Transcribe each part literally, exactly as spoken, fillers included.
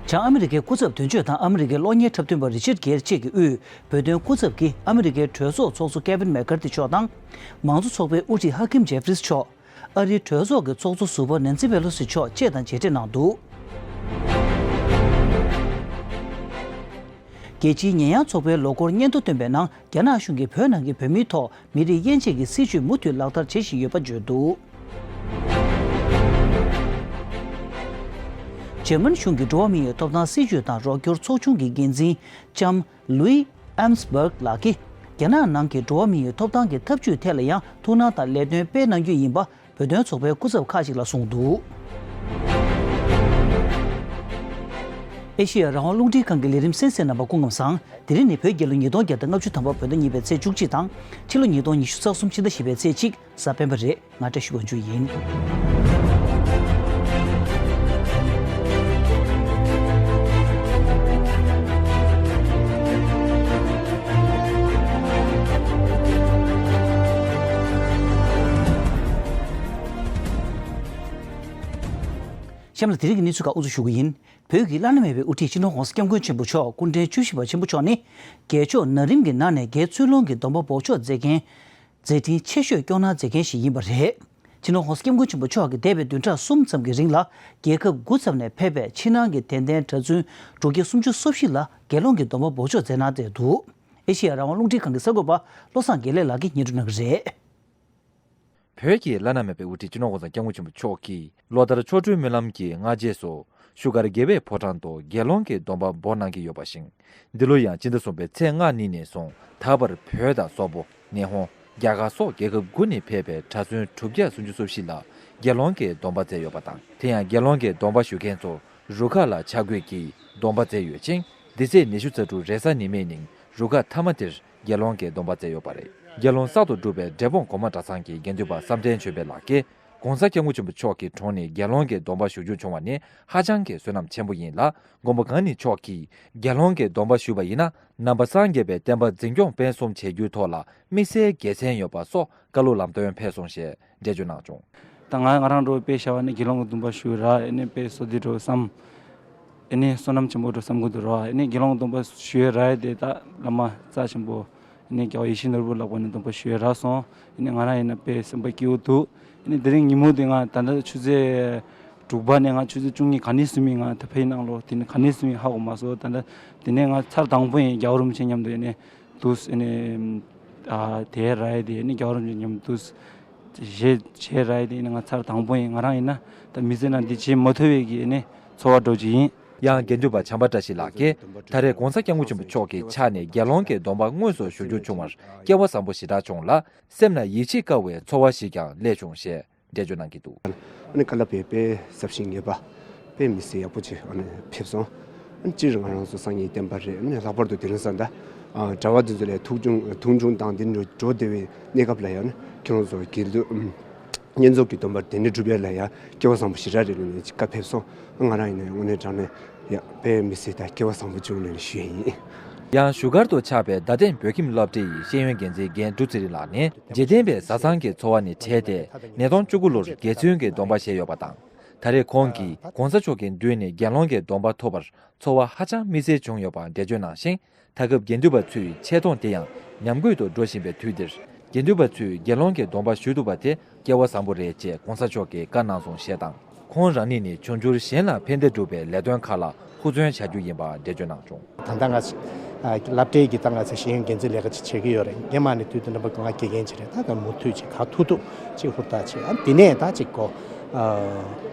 བྱང་ཨ་མི་རི་ཀའི་སྐུ་ཚབ་དོན་གཅོད་དང་ཨ་མི་རི་ཀའི་གློག་བརྙན་འཁྲབ་སྟོན་པ་རི་ཆར་གེར་བཅས་ཀྱིས་དབུས་བོད་དོན་སྐུ་ཚབ་ཀྱིས་ཨ་མི་རི་ཀའི་གྲོས་ཚོགས་ཚོགས་གཙོ་ཀེ་ཝིན་མེག་ཀར་ཐི་མཆོག་དང་། མང་གཙོ་ཚོགས་པའི་དབུ་ཁྲིད་ཧ་ཁིམ་ཇེ་ཧྥི་རིས་མཆོག་ཨ་རིའི་གྲོས་ཚོགས་ཀྱི་ཚོགས་གཙོ་ཟུར་པ་ནན་སི་པེ་ལོ་སི་མཆོག་བཅས་དང་མཇལ་འཕྲད་གནང་འདུག་རྒྱལ་སྤྱིའི་ཉེས་ཡངས་ཚོགས་པའི་ལོ་འཁོར་སྙན་ཐོ་བཏོན་པའི་ནང་རྒྱ་ནག་གཞུང་གིས་བོད་ནང་གི་བོད་མིའི་ཐོག་མི་རིགས་དབྱེ་འབྱེད་ཀྱི་སྲིད་བྱུས་མུ་མཐུད་ལག་བསྟར་བྱེད་བཞིན་ཡོད་པ་བརྗོད་འདུག་འཇར་མན་གཞུང་གིས་འགྲོ་བ་མིའི་ཐོབ་ཐང་སྲིད་བྱུས་དང་རོགས་སྐྱོར་ཚོགས་ཆུང་གི་འགན་འཛིན་ལྕམ་ལུའི་ཨེམ་སི་བྷག་ལགས་ཀྱིས། རྒྱ་ནག་ནང་གི་འགྲོ་བ་མིའི་ཐོབ་ཐང་གི་ཐབས་ཇུས་ཐད་ལ་ཡང་ཐུགས་སྣང་དང་ལས་དོན་སྤེལ་གནང་རྒྱུ་ཡིན་པ། བོད་དོན་ཚོགས་པའི་སྐུ་ཚབ་ཁག་ཅིག་ལ་གསུངས་འདུག་ཨེ་ཤེ་ཡ་རང་དབང་རླུང་འཕྲིན་ཁང་གི་ལས་རིམ་གསན་གཟིགས་རྣམ་པ་སྐུ་ཁམས་བཟང་། དེ་རིང་ནི་བོད་རྒྱལ་ལོ་ཉིས་སྟོང་བརྒྱ་དང་ལྔ་བཅུ་ཐམ་པ་བོད་ཟླ་གཉིས་པའི་ཚེས་བཅུ་གཅིག་དང་། ཕྱི་ལོ་ཉིས་སྟོང་ཉི་ཤུ་རྩ་གསུམ་ཕྱི་ཟླ་བཞི་པའི་ཚེས་གཅིག་གཟའ་སྤེན་པ་རེད། ང་བཀྲ་ཤིས་དབང་ཕྱུག་ཡིན། གཤམ་ལ་དེ་རིང་གི་གནས་ཚུལ་ཁག་དབུ་འཛུགས་ཞུ་གི་ཡིན། བོད་ཀྱི་བླ་ན་མེད་པའི་དབུ་ཁྲིད་སྤྱི་ནོར་༸གོང་ས་༸སྐྱབས་མགོན་ཆེན་པོ་མཆོག་སྐུ་ཕྲེང་བཅུ་བཞི་པ་ཆེན་པོ་མཆོག་ནི། རྒྱལ་མཆོག་ན་རིམ་གྱི་ནང་ནས་རྒྱལ་ཚུལ་སློང་གི་སྡོམ་པ་འབོགས་ཆོག་མཛད་མཁན། མཛད་འཕྲིན་ཆེ་ཤོས་སྐྱོང་གནང་མཛད་མཁན་ཞིག་ཡིན་པ་རེད། སྤྱི་ནོར་༸གོང་ས་༸སྐྱབས་མགོན་ཆེན་པོ་མཆོག་གིས་འདས་པའི་བདུན་ཕྲག་གསུམ་ཙམ་གྱི་རིང་ལ་རྒྱལ་ཁབ་དགུ་ཙམ་ནས་ཕེབས་པའི་ཕྱི་ནང་གི་དད་ལྡན་གྲྭ་བཙུན་དྲུག་བརྒྱ་སུམ་ཅུ་སོ་བཞི་ལ་རྒྱལ་སློང་གི་སྡོམ་པ་འབོགས་ཆོག་མཛད་གནང་མཛད་འདུག་ཨེ་ཤེ་ཡ་རང་དབང་རླུང་འཕྲིན་ཁང་གི་གསར་འགོད་པ་བློ་བཟང་དགེ་ལེགས་ལགས་ཀྱིས་སྙན་སྒྲོན་གནང་གི་རེད། བོད་ཀྱི་བླ་ན་མེད་པའི་དབུ་ཁྲིད་སྤྱི་ནོར་༸གོང་ས་༸སྐྱབས་མགོན་ཆེན་པོ་མཆོག་གིས་ལོ་ལྟར་ཆོ་འཕྲུལ་སྨོན་ལམ་གྱི་སྔ་རྗེས་སུ་བཞུགས་སྒར་རྒྱལ་བའི་ཕོ་བྲང་དུ་རྒྱལ་སློང་གི་སྡོམ་པ་འབོགས་གནང་གི་ཡོད་པ་བཞིན། འདི་ལོ་ཡང་སྤྱི་ཟླ་གསུམ་པའི་ཚེས་ལྔ་ཉིན་ནས་བཟུང་ད་བར་བོད་དང་སོག་པོ། ནེ་ཧོང་། རྒྱ་གར་སོགས་རྒྱལ་ཁབ་དགུ་ནས་ཕེབས་པའི་གྲྭ་བཙུན་དྲུག་བརྒྱ་སུམ་ཅུ་སོ་བཞི་ལ་རྒྱལ་སློང་གི་སྡོམ་པ་མཛད་ཡོད་པ་དང་། དེ་ཡང་རྒྱལ་སློང་གི་སྡོམ་པ་ཞུ་མཁན་ཚོ་རུ་ཁག་ལ་ཆ་བགོས་ཀྱིས་སྡོམ་པ་མཛད་ཡོད་ཅིང་། འདི་ཚེས་ཉི་ཤུ་རྩ་དྲུག་རེས་གཟའ་ཉི་མའི་ཉིན་རུ་ཁག་མཐའ་མ་དེར་རྒྱལ་སློང་གི་སྡོམ་པ་མཛད་ཡོད་པ་རེད། རྒྱལ་སློང་གསར་དུ་བསྒྲུབས་པའི་འབྲས་སྤུངས་སྒོ་མང་གྲྭ་ཚང་གི་དགེ་འདུན་པ་བསམ་གཏན་ཆོས་འཕེལ་ལགས་ཀྱིས། ༸གོང་ས་༸སྐྱབས་མགོན་ཆེན་པོ་མཆོག་གི་དྲུང་ནས་རྒྱལ་སློང་གི་སྡོམ་པ་ཞུ་རྒྱུ་བྱུང་བ་ནི་ཧ་ཅང་གི་བསོད་ནམས་ཆེན་པོ་ཡིན་ལ། མགོན་པོ་གང་ཉིད་མཆོག་གིས་རྒྱལ་སློང་གི་སྡོམ་པ་ཞུས་པ་ཡིན་ན། ནང་པ་སངས་རྒྱས་པའི་བསྟན་པ་འཛིན་སྐྱོང་སྤེལ་གསུམ་བྱེད་རྒྱུའི་ཐོག་ལ་དམིགས་བསལ་དགེ་མཚན་ཡོད་པ་སོགས་བཀའ་སློབ་ལམ་སྟོན་ཕེབས་སོང་ཞེས་འགྲེལ་བརྗོད་གནང་བྱུང་། ད་ང་ང་རང་འགྲོ་དཔེ་བྱ་བ་ནི་དགེ་སློང་གི་སྡོམ་པ་ཞུ་ར་ཨེ་ནི་དཔེ་སོ་དི་འགྲོ་བསམ། ཨེ་ནི་བསོད་ནམས་ཆེན་པོ་འགྲོ་བསམ་གི་འདུག་ར། ཨེ་ནི་དགེ་སློང་གི་སྡོམ་པ་ཞུ་ར་དེ་ད་བླ་མ་རྩ་ཆེན་པོ་ཨེ་ནི་རྒྱལ་བ་ཡིད་བཞིན་ནོར་བུ་ལགས་པ་ནས་སྡོམ་པ་ཞུ་ར་སོང་། ཨེ་ནི་ང་རང་ཡིན་ན་དཔེ་སེམས་པ་སྐྱིད་པོ་འདུག་ཨེ་ནི་དེ་རིང་ཉིན་མོ་དེ་ང་ད་ལྟ་ཆུ་ཚོད་དྲུག་པ་ནས་ང་ཆུ་ཚོད་བཅུ་གཉིས་ག་ནས་སུ་མི་ང་ད་ཕེབས་གནང་ལོ་དེ་ནི་ག་ནས་སུ་མི་ཧ་གོ་མ་སོང་། ད་ལྟ་དེ་ནས་ང་ཚར་དང་པོ་ཡིན་རྒྱལ་བ་རིན་པོ་ཆེ་མཉམ་དུ་ཨེ་ནི་དུས་ཨེ་ནི་ཨ་དེ་ར་ཡེ་དེ་ཨེ་ནི་རྒྱལ་བ་རིན་པོ་ཆེ་མཉམ་དུ་བྱེད་བྱེད་ར་ཡེ་དེ་ཨེ་ནི་ང་ཚར་དང་པོ་ཡིན། ང་རང་ཡིན་ན་ད་མི་ཚེ་ནང་འདི་བྱེད་མ་ཐུབ་པའི་གི་ཨེ་ནི་ཚོར་བ་འདྲ་ཅིག་ཡིན། ཡང་དགེ་འདུན་པ་བྱམས་པ་བཀྲ་ཤིས་ལགས་ཀྱིས་ད་རེས་༸གོང་ས་༸སྐྱབས་མགོན་ཆེན་པོ་མཆོག་གི་ཕྱག་ནས་རྒྱལ་སློང་གི་སྡོམ་པ་དངོས་སུ་ཞུ་རྒྱུ་བྱུང་བར་སྐལ་བ་བཟང་པོ་ཞེ་དྲག་བྱུང་ལ། སེམས་ལ་ཡིད་ཆེས་དཀའ་བའི་ཚོར་བ་ཞིག་ཀྱང་སླེབས་བྱུང་ཞེས་འགྲེལ་བརྗོད་གནང་གི་འདུག་ཨ་ནི་བཀའ་སློབ་དཔེ་དཔེ་ཟབ་ཞིང་ངེས་པ། དཔེ་མི་སྲིད་ཡག་པོ་ཅིག་ཨ་ནི་ཕེབས་སོང་། ཨ་ནི་སྤྱིར་ང་རང་ཚོ་སངས་རྒྱས་བསྟན་པ་རེད། ཨ་ནི་ལྷག་པར་དུ་དེ་རིང་སང་ད་ཨ་གྲྭ་པ་འདི་ཚོ་ལས་མཐོང་ཆུང་མཐོང་ཆུང་དང་འདི་འགྲོ་འགྲོ་བདེ་བའི་གནས་སྐབས་ལ་ཡང་ནི་ཁྱེད་རང་ཚོ་དགེ་འདུན་བསྙེན་རྫོགས་ཀྱི་སྡོམ་པ་དེ་འདྲ་སྒྲུབ་ཡ་ལ་ཡང་སྐལ་བ་བཟང་པོ་ཞེ་དྲག་རེད་ལབ་ནས་ཅིག་བཀའ་ཕེབས་སོང་། ང་རང་ཡིན་ན་ཡང་དངོས་གནས་དྲང་གནས་ཡ་དཔེ་མི་སྲིད་ད་སྐལ་བ་བཟང་པོ་བྱུང་ནས་ཞུ་ཡ་ཡིན། ཡང་བཞུགས་སྒར་དུ་ཆགས་པའི་རྡ་སྟེང་བོད་ཁྱིམ་སློབ་གྲྭ་ཡི་ཤེས་ཡོན་འགན་འཛིན་རྒན་འབྲུག་ཚེ་རིང་ལགས་ནས་འཇིག་རྟེན་པའི་བཟའ་ཚང་གི་འཚོ་བ་ནས་བྲལ་ཏེ་ཉིས་སྟོང་བཅུ་དགུ་ལོར་དགེ་ཚུལ་གྱི་སྡོམ་པ་བཞེས་ཡོད་པ་དང་། ད་རེས་ཁོང་གིས་༸གོང་ས་མཆོག་གི་མདུན་ནས་རྒྱལ་སློང་གི་སྡོམ་པ་ཐོབ་པར་ཚོར་བ་ཧ་ཅང་དམིགས་བསལ་བྱུང་ཡོད་པ་འགྲེལ་བརྗོད་གནང་ཞིང་། ད་སྐབས་དགེ་འདུན་པ་ཚོའི་ཆེ་མཐོང་དེ་ཡང་ཉམས་རྒུད་དུ་འགྲོ་བཞིན་པའི་དུས་འདིར། དགེ་འདུན་པ་ཚོས་དགེ་སློང་གི་སྡོམ་པ་ཞུ་ཐུབ་པ་དེ་སྐལ་བ་བཟང་པོ་རེད་ཅེས་༸གོང་ས་མཆོག་གིས་བཀའ་གནང་སོང་ཞེས་དང་། ཁོང་རང་ཉིད་ནི་འབྱུང་འགྱུར་གཞན་ལ་ཕན་བདེ་སྒྲུབ་པའི་ལས་དོན་ཁག་ལ་ཧུར་བརྩོན་བྱ་རྒྱུ་ཡིན་པ་འགྲེལ་བརྗོད་གནང་བྱུང་། ད་ལྟ་ང་ཚོ་ཨ་སློབ་གྲྭའི་གི་ད་ང་ཚོ་ཤེས་ཡོན་འགན་འཛིན་ལས་ཀ་ཅིག་བྱེད་ཀྱི་ཡོད་རེད། སྔོན་མ་ནས་དུས་དང་རྣམ་པ་ཀུན་ལ་དགེ་རྒན་ཅིག་རེད། ད་ལྟ་མུ་མཐུད་ཅིག་ག་ཐུབ་ཐུབ་ཅིག་ཧུར་ཐག་བྱེད། ཨ་དེ་ནས་ད་ཅིག་གོ་ཨ་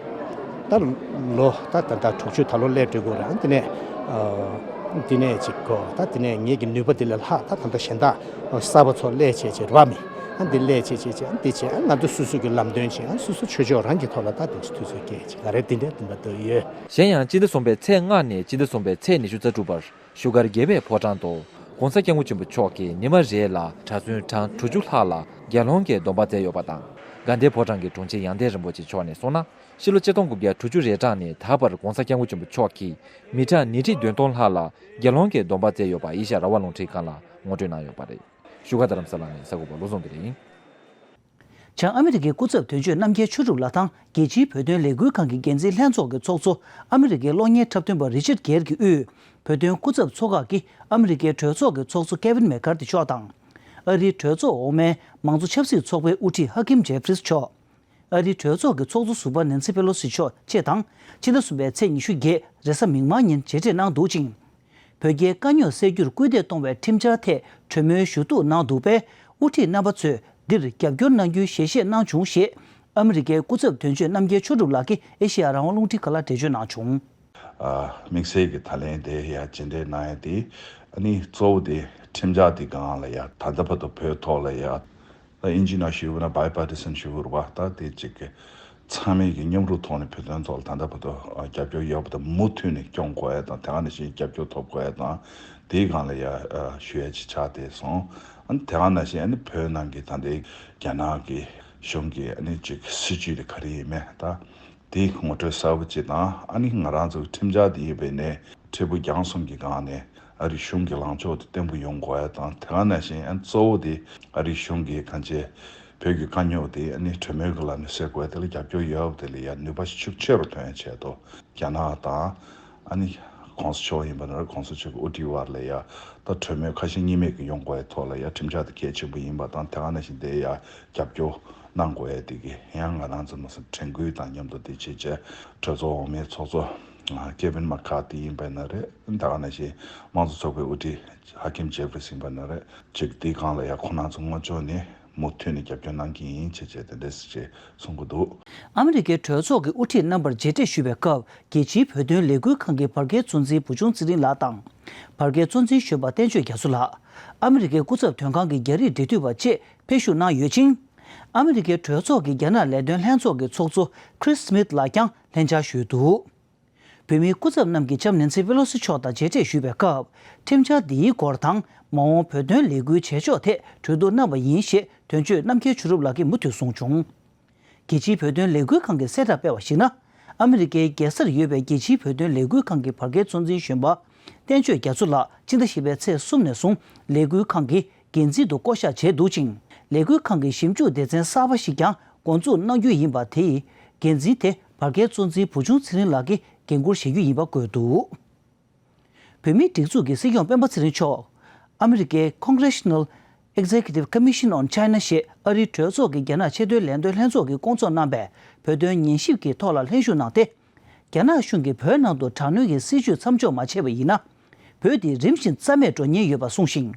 ད་ལོ་ད་ད་ལྟ་དྲུག་ཅུ་ད་ལོ་སླེབས་འགྲོ་གི་རེད། ཨ་དེ་ནས་ཨ་དེ་ནས་ཅིག་གོ་ད་དེ་ནས་ངེད་ཀྱི་ནུས་པ་དེ་ལས་ལྷག་ད་ད་ལྟ་གཞན་དག་གསར་པ་ཚོ་སླེབས་བྱས་བྱས་ར་མི་ཨ་འདི་སླེབས་བྱས་བྱས་བྱས་ཨ་འདི་བྱས་ཨ་ང་ཚོ་སོ་སོ་གི་ལམ་སྟོན་བྱས། ཨ་སོ་སོ་ཆོས་ཕྱོགས་རང་གི་ཐོག་ལ་ད་དེ་ཅིག་དུས་ཚོད་སྐྱེལ་བྱས་ང་རེ་འདི་འདྲ་འདི་འདྲ་འདུག་ཡོད། གཞན་ཡང་སྤྱི་ཟླ་གསུམ་པའི་ཚེས་ལྔ་ནས་སྤྱི་ཟླ་གསུམ་པའི་ཚེས་ཉི་ཤུ་རྩ་དྲུག་བར་བཞུགས་སྒར་རྒྱལ་བའི་ཕོ་བྲང་དུ་༸གོང་ས་༸སྐྱབས་མགོན་ཆེན་པོ་མཆོག་གིས་ཉི་མ་རེ་ལ་གྲྭ་བཙུན་གྲངས་དྲུག་ཅུ་ལྷག་ལ་རྒྱལ་སློང་གི་སྡོམ་པ་སྩལ་ཡོད་པ་དང་། དགའ་ལྡན་ཕོ་བྲང་གི་དྲུང་ཆེ་ཡང་སྟེང་རིན་པོ་ཆེ་མཆོག་ནས་གསུངས་ན། ཕྱི་ལོ་ཆིག་སྟོང་དགུ་བརྒྱ་དྲུག་ཅུ་རེ་གྲངས་ནས་ད་བར་༸གོང་ས་༸སྐྱབས་མགོན་ཆེན་པོ་མཆོག་གིས་མི་གྲངས་ཉིས་ཁྲི་བདུན་སྟོང་ལྷག་ལ་རྒྱལ་སློང་གི་སྡོམ་པ་སྩལ་ཡོད་པ་ཨེ་ཤ་ཡ་རང་དབང་རླུང་འཕྲིན་ཁང་ལ་ངོ་སྤྲོད་གནང་ཡོད་པ་རེད། བཞུགས་སྒར་རྡ་རམ་ས་ལ་ནས་གསར་འགོད་པ་བློ་བཟང་དགེ་ལེགས་ཡིན། བྱང་ཨ་མི་རི་ཀའི་སྐུ་ཚབ་དོན་གཅོད་རྣམ་རྒྱལ་ཆོས་གྲུབ་ལགས་དང་རྒྱལ་སྤྱིའི་བོད་དོན་ལས་འགུལ་ཁང་གི་འགན་འཛིན་ལྷན་ཚོགས་ཀྱི་ཚོགས་གཙོ་ཨ་མི་རི་ཀའི་གློག་བརྙན་འཁྲབ་སྟོན་པ་རི་ཆར་གེར་གྱིས་དབུས་བོད་དོན་སྐུ་ཚབ་ཚོ་ཁག་གིས་ཨ་མི་རི་ཀའི་གྲོས་ཚོགས་ཀྱི་ཚོགས་གཙོ་ཀེ་ཝིན་མེ་ཀར་ཐི་མཆོག་དང་། ཨ་རིའི་གྲོས་ཚོགས་འོག་མའི་མང་གཙོ་ཆབ་སྲིད་ཚོགས་པའི་དབུ་ཁྲིད་ཧ་ཀིམ་ཇེ་ཕི་རིས་མཆོག་ཨ་རིའི་གྲོས་ཚོགས་ཀྱི་ཚོགས་གཙོ་ཟུར་པ་ནེན་སི་པེ་ལོ་སི་མཆོག་བཅས་དང་ཕྱི་ཟླ་གསུམ་པའི་ཚེས་ཉི་ཤུ་བརྒྱད་རེས་གཟའ་མིག་དམར་ཉིན་མཇལ་འཕྲད་གནང་འདུག་ཅིང་། བོད་རྒྱའི་དཀའ་རྙོག་སེལ་རྒྱུར་སྐུལ་འདེད་གཏོང་བའི་ཁྲིམས་འཆར་ཐད་གྲོས་མོལ་ཞུ་གཏུག་གནང་འདུག་པས། དབུ་ཁྲིད་རྣམ་པ་ཚོས་འདིར་རྒྱབ་སྐྱོར་གནང་རྒྱུའི་ཞལ་བཞེས་གནང་བྱུང་ཞེས་ཨ་མི་རི་ཀའི་སྐུ་ཚབ་དོན་གཅོད་རྣམ་རྒྱལ་ཆོས་གྲུབ་ལགས་ཀྱིས་ཨེ་ཤེ་ཡ་རང་དབང་རླུང་འཕྲིན་ཁང་ལ་འགྲེལ་བརྗོད་གནང་བྱུང་། ཨ། དམིགས་བསལ་གྱི་ད་ལན་དེ་ཡ་མཇལ་འཕྲད་གནང་ཡ་དེ་ཨ་ནི་གཙོ་བོ་དེ་ཁྲིམས་འཆར་དེ་སྒང་ལ་ཡ་ད་ལྟ་བར་དུ་བོད་ཐོག་ལ་ཡ། ད་ཨིན་ཇི་ནང་ཞུས་པ་ན་bipartisan ཞུ་དགོས་རེད་པ། ད་དེ་གཅིག་གི་ཚང་མས་ཀྱི་མཉམ་རུབ་ཐོག་ནས་བོད་དོན་ཐོག་ལ་ད་ལྟ་བར་དུ་རྒྱབ་སྐྱོར་ཡོད་པ་དང་མུ་མཐུད་ནས་སྐྱོང་དགོས་ཡ་དང་དེ་ག་ནང་བཞིན་རྒྱབ་སྐྱོར་ཐོབ་དགོས་ཡ་དང་དེའི་སྒང་ལ་ཡ་ཞུ་ཡ་ཅིག་ཆགས་བསྡད་སོང་། ཨ་ནི་དེ་ག་ནང་བཞིན་ཨ་ནི་བོད་ནང་གི་ད་ལྟའི་རྒྱ་ནག་གི་གཞུང་གི་ཨ་ནི་ཅིག་སྲིད་ཇུས་དེ་ག་རེ་ཡིན་མིན་ད། དེའི་ངོ་སྤྲོད་གསལ་པོ་ཅིག་དང་ཨ་ནི་ང་རང་ཚོ་གི་ཁྲིམས་འཆར་འདི་ཡིན་པའི་ནས་ཁྲི་འབུམ་བརྒྱ་གསུམ་གྱི་སྒང་ནས་ཨ་རིའི་གཞུང་གི་ལངས་ཕྱོགས་དེ་བརྟན་པོ་ཡོང་དགོས་ཡ་དང་དེ་ག་ནང་བཞིན་ཨ་ནི་གཙོ་བོ་དེ་ཨ་རིའི་གཞུང་གིས་གང་ཅི་བོད་ཀྱི་དཀའ་རྙོག་དེ་ཨ་ནི་གྲོས་མོལ་གྱི་ལམ་ནས་སེལ་དགོས་ཡ་དེ་ལ་རྒྱབ་སྐྱོར་ཡོད་པ་དེ་ལ་ཡ་ནུས་པ་ཤུགས་ཆེ་རུ་ཐོན་ཡ་ཆེད་དུ་རྒྱ་ནག་དང་ཨ་ནི་༸གོང་ས་མཆོག་ཡིན་པ་ན་༸གོང་ས་མཆོག་གི་དབུ་ཁྲིད་བར་ལ་ཡ་ད་གྲོས་མོལ་ཁ་ཞེ་གཉིས་མེད་ཀྱི་ཡོང་དགོས་ཡ་ཐོག་ལ་ཡ་ཁྲིམས་འཆར་དེ་གལ་ཆེན་པོ་ཡིན་པ་དང་དེ་ག་ནང་བཞིན་དེ་ཡ་རྒྱབ་སྐྱོར་གནང་དགོས་ཡ་དེ་གི་ཡང་ང་རང་ཚོ་མ་སོང་དྲན་སྐུལ་དང་མཉམ་དུ་དེ་བྱེད་ཆེད་གྲོས་ཚོགས་འོག་མའི་ཚོགས་གཙོ་ཀེ་ཝིན་མ་ཁ་ཏི་ཡིན་པ་ན་རེད། ད་ག་ནང་བཞིན་དམངས་གཙོ་ཚོགས་པའི་དབུ་ཁྲིད་ཧ་ཀིམ་ཇེ་ཕི་རིས་ཡིན་པ་ན་རེད། ཅིག་དེའི་སྒང་ལ་ཡ་ཁོང་རྣམ་ཚོ་ངོ་ཅོག་ནས་མུ་མཐུད་ནས་རྒྱབ་སྐྱོར་གནང་གི་ཡིན་བྱས་བྱས་དེ་འདྲས་ཞེས་གསུང་གི་འདུག་ཨ་མི་རི་ཀའི་གྲོས་ཚོགས་ཀྱི་དབུ་ཁྲིད་རྣམ་པར་མཇལ་འཕྲད་ཞུས་པའི་སྐབས་རྒྱལ་སྤྱིའི་བོད་དོན་ལས་འགུལ་ཁང་གི་བར་བརྒལ་གཙོ་འཛིན་བུ་ཆུང་ཚེ་རིང་ལགས་དང་། བར་བརྒལ་གཙོ་འཛིན་གཞོན་པ་བསྟན་ཆོས་རྒྱ་མཚོ་ལགས། ཨ་མི་རི་ཀའི་སྐུ་ཚབ་དོན་ཁང་གི་རྒྱ་རིགས་འབྲེལ་མཐུད་པ་བཅས་ཕེབས་ཞུགས་གནང་ཡོད་ཅིང་། ཨ་མི་རི་ཀའི་གྲོས་ཚོགས་ཀྱི་རྒྱ་ནག་ལས་དོན་ལྷན་ཚོགས་ཀྱི་ཚོགས་གཙོ་Chris Smith ལགས་ཀྱང་ལྷན་བཅར་ཞུས་འདུག་བོད་མིའི་སྐུ་ཚབ་རྣམས་ཀྱིས་ལྕམ་ནེན་སི་པེ་ལོ་སི་མཆོག་དང་མཇལ་འཕྲད་ཞུས་པའི་སྐབས། ཁྲིམས་འཆར་འདིའི་སྐོར་དང་། མ་འོངས་བོད་དོན་ལས་འགུལ་བྱེད་ཕྱོགས་ཐད་གྲོས་བསྡུར་གནང་བ་ཡིན་ཞེས་དོན་གཅོད་རྣམ་རྒྱལ་ཆོས་གྲུབ་ལགས་ཀྱིས་མུ་མཐུད་གསུངས་བྱུང་། རྒྱལ་སྤྱིའི་བོད་དོན་ལས་འགུལ་ཁང་གིས་གསལ་བསྒྲགས་སྤེལ་བར་གཞིགས་ན། ཨ་མི་རི་ཀའི་རྒྱལ་སར་ཡོད་པའི་རྒྱལ་སྤྱིའི་བོད་དོན་ལས་འགུལ་ཁང་གི་བར་བརྒལ་གཙོ་འཛིན་གཞོན་པ། བསྟན་ཆོས་རྒྱ་མཚོ་ལགས་ཕྱི་ཟླ་བཞི་པའི་ཚེས་གསུམ་ནས་བཟུང་ལས་འགུལ་ཁང་གི་འགན་འཛིན་དུ་བསྐོ་གཞག་བྱས་འདུག་ཅིང་། ལས་འགུལ་ཁང་གི་ཞིབ་འཇུག་སྡེ་ཚན་གསར་པ་ཞིག་ཀྱང་འགོ་འཛུགས་གནང་རྒྱུ་ཡིན་པ། དེ་ཡི་འགན་འཛིན་དེ་བར་བརྒལ་གཙོ་འཛིན་བུ་ཆུང་ཚེ་རིང་ལགས་ཀྱིས་འགན་འཁུར་བཞེས་རྒྱུ་ཡིན་པ་བཀོད་འདུག་བོད་མིའི་སྒྲིག་འཛུགས་ཀྱི་སྲིད་སྐྱོང་སྤེན་པ་ཚེ་རིང་མཆོག་ཨ་མི་རི་ཀའི་Congressional Executive Commission on China ཞེས་ཨ་རིའི་གྲོས་ཚོགས་ཀྱི་རྒྱ་ནག་ཆེས་མཐོའི་ལས་དོན་ལྷན་ཚོགས་ཀྱིས་བསྐོང་ཚོགས་གནང་པའི་བོད་དོན་ཉན་ཞིབ་ཀྱི་ཐོག་ལ་ལྷན་ཞུགས་གནང་སྟེ། རྒྱ་ནག་གཞུང་གིས་བོད་ནང་དུ་དྲག་གནོན་གྱི་སྲིད་བྱུས་མཚམས་འཇོག་མ་བྱས་པ་ཡིན་ན། བོད་འདི་རིམ་བཞིན་རྩ་མེད་འགྲོ་ཉེན་ཡོད་པ་གསུངས་ཤིང་།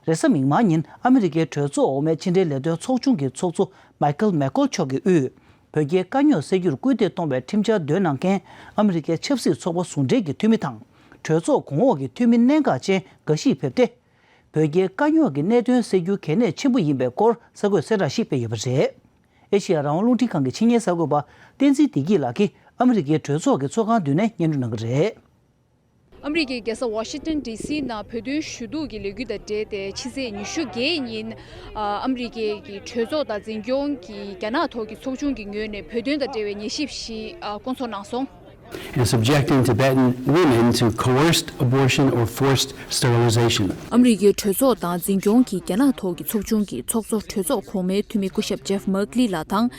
རེས་གཟའ་མིག་དམར་ཉིན་ཨ་མི་རི་ཀའི་གྲོས་ཚོགས་འོག་མའི་ཕྱི་འབྲེལ་ལས་དོན་ཚོགས་ཆུང་གི་ཚོགས་གཙོ་མའི་ཁལ་མེག་ཀོལ་མཆོག་གིས་དབུས་བོད་རྒྱའི་དཀའ་རྙོག་སེལ་རྒྱུར་སྐུལ་འདེད་གཏོང་བའི་ཁྲིམས་འཆར་འདོན་གནང་མཁན་ཨ་མི་རི་ཀའི་ཆབ་སྲིད་ཚོགས་པ་ཟུང་འབྲེལ་གྱི་འཐུས་མི་དང་། གྲོས་ཚོགས་གོང་འོག་གི་འཐུས་མི་གནད་འགག་ཅན་འགའ་ཞིག་ཕེབས་ཏེ། བོད་རྒྱའི་དཀའ་རྙོག་གི་གནད་དོན་སེལ་རྒྱུ་གལ་གནད་ཆེན་པོ་ཡིན་པའི་སྐོར་གསར་འགོད་གསལ་བསྒྲགས་ཤིག་སྤེལ་ཡོད་པ་རེད། ཨེ་ཤེ་ཡ་རང་དབང་རླུང་འཕྲིན་ཁང་གི་ཆེད་གཉེར་གསར་འགོད་པ་བསྟན་འཛིན་བདེ་སྐྱིད་ལགས་ཀྱིས་ཨ་མི་རི་ཀའི་གྲོས་ཚོགས་ཀྱི་ཚོགས་ཁང་མདུན་ནས་སྙན་སྒྲོན་གནང་གི་རེད། ཨ་མི་རི་ཀའི་རྒྱལ་ས་ཝ་ཤིང་ཏོན་ཌི་སི་ནང་བོད་དོན་ཞུ་གཏུག་གི་ལས་འགུལ་དང་འབྲེལ་ཏེ་ཕྱི་ཚེས་ཉི་ཤུ་བརྒྱད་ཉིན་ཨ་མི་རི་ཀའི་གི་གྲོས་ཚོགས་དང་འཛིན་སྐྱོང་གི་རྒྱ་ནག་ཐོག་གི་ཚོགས་ཆུང་གི་ངོས་ནས་བོད་དོན་དང་འབྲེལ་བའི་ཉན་ཞིབ་ཞིག་ཨ་བསྐོང་ཚོགས་གནང་སོང་། And subjecting Tibetan women to coerced abortion or forced sterilization. ཨ་མི་རི་ཀའི་གྲོས་ཚོགས་དང་འཛིན་སྐྱོང་གི་རྒྱ་ནག་ཐོག་གི་ཚོགས་ཆུང་གི་ཚོགས་གཙོ་གྲོས་ཚོགས་གོང་མའི་འཐུས་མི་སྐུ་ཞབས་ཇེབ་མར་ཀི་ལི་ལགས་དང་།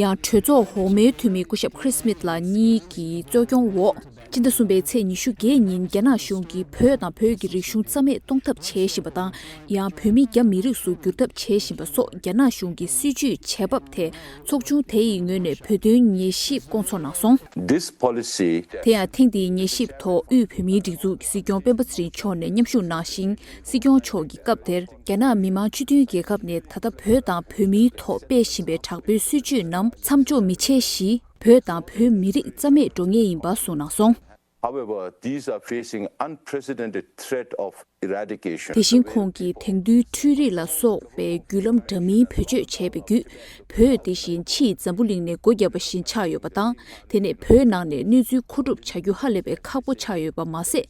ཡང་གྲོས་ཚོགས་འོག་མའི་འཐུས་མི་སྐུ་ཞབས་ཁྲིས་སྨིད་ལགས་གཉིས་ཀྱི་གཙོ་སྐྱོང་འོག་ཕྱི་ཟླ་གསུམ་པའི་ཚེས་ཉི་ཤུ་བརྒྱད་ཉིན་རྒྱ་ནག་གཞུང་གིས་བོད་དང་བོད་ཀྱི་རིག་གཞུང་རྩ་མེད་གཏོང་ཐབས་བྱེད་བཞིན་པ་དང་། ཡང་བོད་མི་རྒྱ་མི་རིགས་སུ་བསྒྱུར་ཐབས་བྱེད་བཞིན་པ་སོགས་རྒྱ་ནག་གཞུང་གི་སྲིད་བྱུས་བྱེད་བབ་ཐད་ཚོགས་ཆུང་དེ་ཡི་ངོས་ནས་བོད་དོན་ཉན་ཞིབ་བསྐོང་ཚོགས་གནང་སོང་། This policy དེ་ཡང་ཐེངས་འདིའི་ཉན་ཞིབ་ཐོག་དབུས་བོད་མིའི་སྒྲིག་འཛུགས་ཀྱི་སྲིད་སྐྱོང་སྤེན་པ་ཚེ་རིང་མཆོག་ནས་མཉམ་ཞུགས་གནང་ཞིང་། སྲིད་སྐྱོང་མཆོག་གིས་སྐབས་དེར་རྒྱ་ནག་མི་དམངས་སྤྱི་མཐུན་རྒྱལ་ཁབ་ནས་ད་ལྟ་བོད་དང་བོད་མིའི་ཐོག་སྤེལ་བཞིན་པའི་དྲག་པོའི་སྲིད་བྱུས་རྣམས་མཚམས་འཇོག་མི་བྱེད་གཞི། བོད་དང་བོད་མི་རིགས་རྩ་མེད་འགྲོ་ངེས་ཡིན་པ་གསུངས་གནང་སོང་། However, these are facing unprecedented threat of eradication. དེ་བཞིན་ཁོང་གིས་དེང་དུས་འཕྲུལ་རིག་ལ་སོགས་པའི་བརྒྱུད་ལམ་འདྲ་མིན་བེད་སྤྱོད་བྱས་པའི་བརྒྱུད། བོད་དེ་བཞིན་ཕྱིའི་འཛམ་བུ་གླིང་ནས་སྒོ་བརྒྱབ་པ་བཞིན་ཆགས་ཡོད་པ་དང་། དེ་ནས་བོད་ནང་ནས་གནས་ཚུལ་མཁོ་སྒྲུབ་བྱ་རྒྱུ་ཧ་ལས་པའི་ཁག་པོ་ཆགས་ཡོད་པ་མ་ཟད།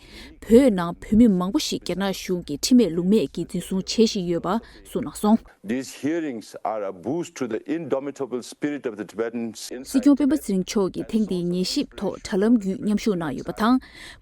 བོད་ནང་བོད་མི་མང་པོ་ཞིག་རྒྱ་ནག་གཞུང་གི་ཁྲིམས་མེད་ལུགས་མེད་ཀྱིས་འཛིན་བཟུང་བྱེད་བཞིན་ཡོད་པ་གསུངས་གནང་སོང་། These hearings are a boost to the indomitable spirit of the Tibetans in སྲིད་སྐྱོང་སྤེན་པ་ཚེ་རིང་མཆོག་གིས་ཐེངས་འདིའི་ཉན་ཞིབ་ཐོག་དྲ་ལམ་བརྒྱུད་མཉམ་ཞུགས་གནང་ཡོད་པ་དང་།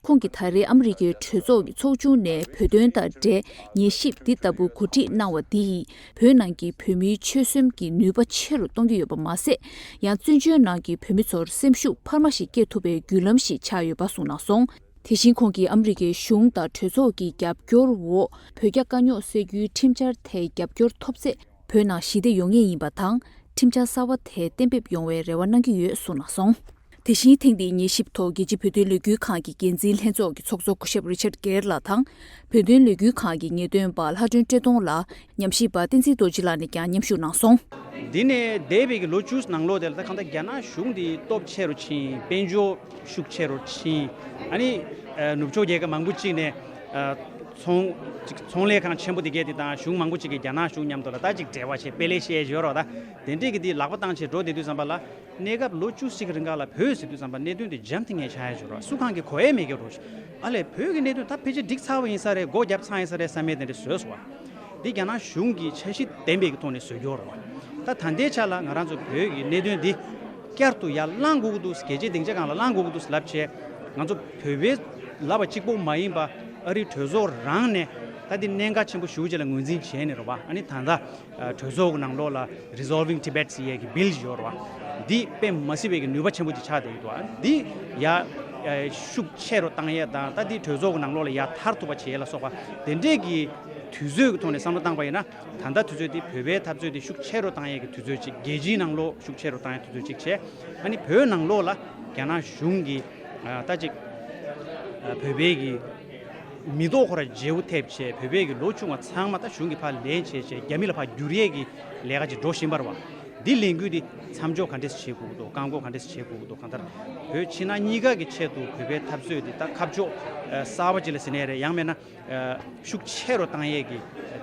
ཁོང་གིས་ད་རེས་ཨ་མི་རི་ཀའི་གྲོས་ཚོགས་ཀྱི་ཚོགས་ཆུང་ནས་བོད་དོན་དང་འབྲེལ་ཉན་ཞིབ་འདི་ལྟ་བུ་གོ་སྒྲིག་གནང་བ་འདི་ཡིས་བོད་ནང་གི་བོད་མིའི་ཆོད་སེམས་ཀྱི་ནུས་པ་ཆེ་རུ་གཏོང་གི་ཡོད་པ་མ་ཟད། ཡང་བཙན་བྱོལ་ནང་གི་བོད་མི་ཚོར་སེམས་ཤུགས་འཕར་མ་ཞིག་སྐྱེ་ཐུབ་པའི་བརྒྱུད་ལམ་ཞིག་ཆགས་ཡོད་པ་གསུངས་གནང་སོང་། དེ་བཞིན་ཁོང་གིས་ཨ་མི་རི་ཀའི་གཞུང་དང་གྲོས་ཚོགས་ཀྱི་རྒྱབ་སྐྱོར་འོག་བོད་རྒྱ་དཀའ་རྙོག་སེལ་རྒྱུའི་ཁྲིམས་འཆར་དེའི་རྒྱབ་སྐྱོར་ཐོབ་ཚེ། བོད་ནང་ཞི་བདེ་ཡོང་ངེས་ཡིན་པ་དང་། ཁྲིམས་འཆར་གསར་བ་དེ་གཏན་འབེབས་ཡོང་བའི་རེ་བ་གནང་གི་ཡོད་གསུངས་གནང་སོང་། དེ་བཞིན་ཐེངས་འདིའི་ཉན་ཞིབ་ཐོག་རྒྱལ་སྤྱིའི་བོད་དོན་ལས་འགུལ་ཁང་གི་འགན་འཛིན་ལྷན་ཚོགས་ཀྱི་ཚོགས་གཙོ་སྐུ་ཞབས་རི་ཆར་གེར་ལགས་དང་། བོད་དོན་ལས་འགུལ་ཁང་གི་ངེས་སྟོན་པ་ལྷ་སྒྲོན་བཀྲས་མཐོང་ལགས། ཉམས་ཞིབ་པ་བསྟན་འཛིན་རྡོ་རྗེ་ལགས་ནས་ཀྱང་མཉམ་ཞུགས་གནང་སོང་། འདི་ནས་འདས་པའི་གི་ལོ་བཅུ་ནང་ལོགས་དེ་ལ་ད་གང་ལྟར་རྒྱ་ནག་གཞུང་འདི་སྟོབས་ཆེ་རུ་ཕྱིན། དཔལ་འབྱོར་ཤུགས་ཆེ་རུ་ཕྱིན། ཨ་ནི་ཨ་ནུབ་ཕྱོགས་རྒྱལ་ཁབ་མང་པོ་ཅིག་ནས་ཨ་ཚོང་ཅིག་ཚོང་ལས་ཁང་ཆེན་པོ་དེ་གས་དེ་དང་གཞུང་མང་པོ་ཅིག་གིས་རྒྱ་ནག་གཞུང་མཉམ་དུ་ལ་ད་ཅིག་འབྲེལ་བ་བྱས། དཔེ་ལེགས་བཤད་ཡོད་རོགས། ད་དེ་འདྲས་ཀྱི་དེ་ལག་པ་བཏང་བྱས་འགྲོ་བསྡད་དུས་ཙམ་པ་ལ། གནས་སྐབས་ལོ་བཅུ་ཞིག་རིང་ག་ལ་བོད་ཟེར་དུས་ཙམ་པ་གནད་དོན་དེ་འཇམ་ཐིང་ངེ་ཆགས་ཡ་ཡོད་རེད། སུ་གང་གིས་གོ་ཡ་མེད་ཀྱི་རེད། ཨ་ལས་བོད་ཀྱི་གནད་དོན་ད་ཕལ་ཆེར་འགྲིག་ཚར་བ་ཡིན་ས་རེད། སྒོ་བརྒྱབ་ཚར་ཡིན་ས་རེད་བསམ་མེད་དེ་འདྲ་བཟོས་སོང་བ། འདི་རྒྱ་ནག་གཞུང་གིས་འཆར་གཞི་ལྡན་པའི་གི་ཐོག་ནས་བཟོས་ཡོད་རེད་བ། ད་ད་ལྟའི་ཆ་ལ་ང་རང་ཚོ་བོད་ཀྱི་གནད་དོན་འདི་བསྐྱར་དུ་ཡར་བསླང་དགོས་ཀྱི་འདུག་རྒྱལ་སྤྱིའི་སྡིངས་ཆ་སྒང་ལ་བསླང་དགོས་ཀྱི་འདུག་ལབ་བྱས། ང་ཚོ་བོད་པའི་ལབ་པ་གཅིག་པོ་མ་ཡིན་པ། ཨ་རིའི་གྲོས་ཚོགས་རང་ནས་ད་འདི་གནད་འགག་ཆེན་པོ་ཞེ་པོ་ཅིག་ལ་ངོས་འཛིན་བྱས་ནས་རེད་བ། ཨ་ནི་ད་ལྟ་ཨ་གྲོས་ཚོགས་ཀྱི་ནང་ལོགས་ལ་Resolving Tibet ཟེར་ཡས་ཀྱི་བིལ་ཞིག་ཡོད་རེད་བ། འདི་དཔེ་མ་སྲིད་པའི་གི་ནུས་པ་ཆེན་པོ་ཅིག་ཆགས་བསྡད་ཀྱི་འདུག་ཨ་འདི་ཡ་ཤུགས་ཆེ་རུ་བཏང་ཡས་དང་། ད་འདི་གྲོས་ཚོགས་ཀྱི་ནང་ལོགས་ལ་ཡར་ཐར་ཐུབ་པ་བྱེད་ཡས་ལ་སོགས་པ་དེ་འདྲས་ཀྱི་དུས་ཚོད་ཀྱི་ཐོག་ནས་བསམ་བློ་བཏང་པ་ཡིན་ན། ད་ལྟ་དུས་ཚོད་འདི་བོད་པའི་འཐབ་རྩོད་འདི་ཤུགས་ཆེ་རུ་བཏང་ཡས་ཀྱི་དུས་ཚོད་ཅིག་རྒྱལ་སྤྱིའི་ནང་ལོགས་ཤུགས་ཆེ་རུ་བཏང་ཡས་དུས་ཚོད་ཅིག་བྱས། ཨ་ནི་བོད་ནང་ལོགས་ལ་རྒྱ་ནག་གཞུང་གིས་ཨ་ད་ཅིག་ཨ་བོད་པའི་གི་མི་ཐོག་ཁོ་ར་བརྗེ་པོ་ཐེབས་བྱས། བོད་པའི་གི་ལོ་ཆུང་བ་ཚང་མ་ད་གཞུང་གིས་ཕར་ལེན་བྱས་བྱས། རྒྱ་མི་ལ་ཕར་བསྒྱུར་ཡས་ཀྱི་ལས་ཀ་ཅིག་འགྲོ་བཞིན་པ་རེད་བ། འདི་ལས་འགུལ་འདི་མཚམས་འཇོག་ག་འདྲས་བྱེད་དགོས་ཀྱི་འདུག་བཀག་འགོག་ག་འདྲས་བྱེད་དགོས་ཀྱི་འདུག་གང་ལྟར་བོད་ཕྱི་ནང་གཉིས་ཀ་གི་ཆེད་དུ་བོད་པའི་འཐབ་རྩོད་འདི་ད་ཁ་ཕྱོགས་ཨ་གསར་པ་ཅིག་ལ་ཟེར་ནའི་རེད། ཡང་མིན་ན་ཨ་ཤུགས་ཆེ་རུ་བཏང་ཡས་ཀྱི་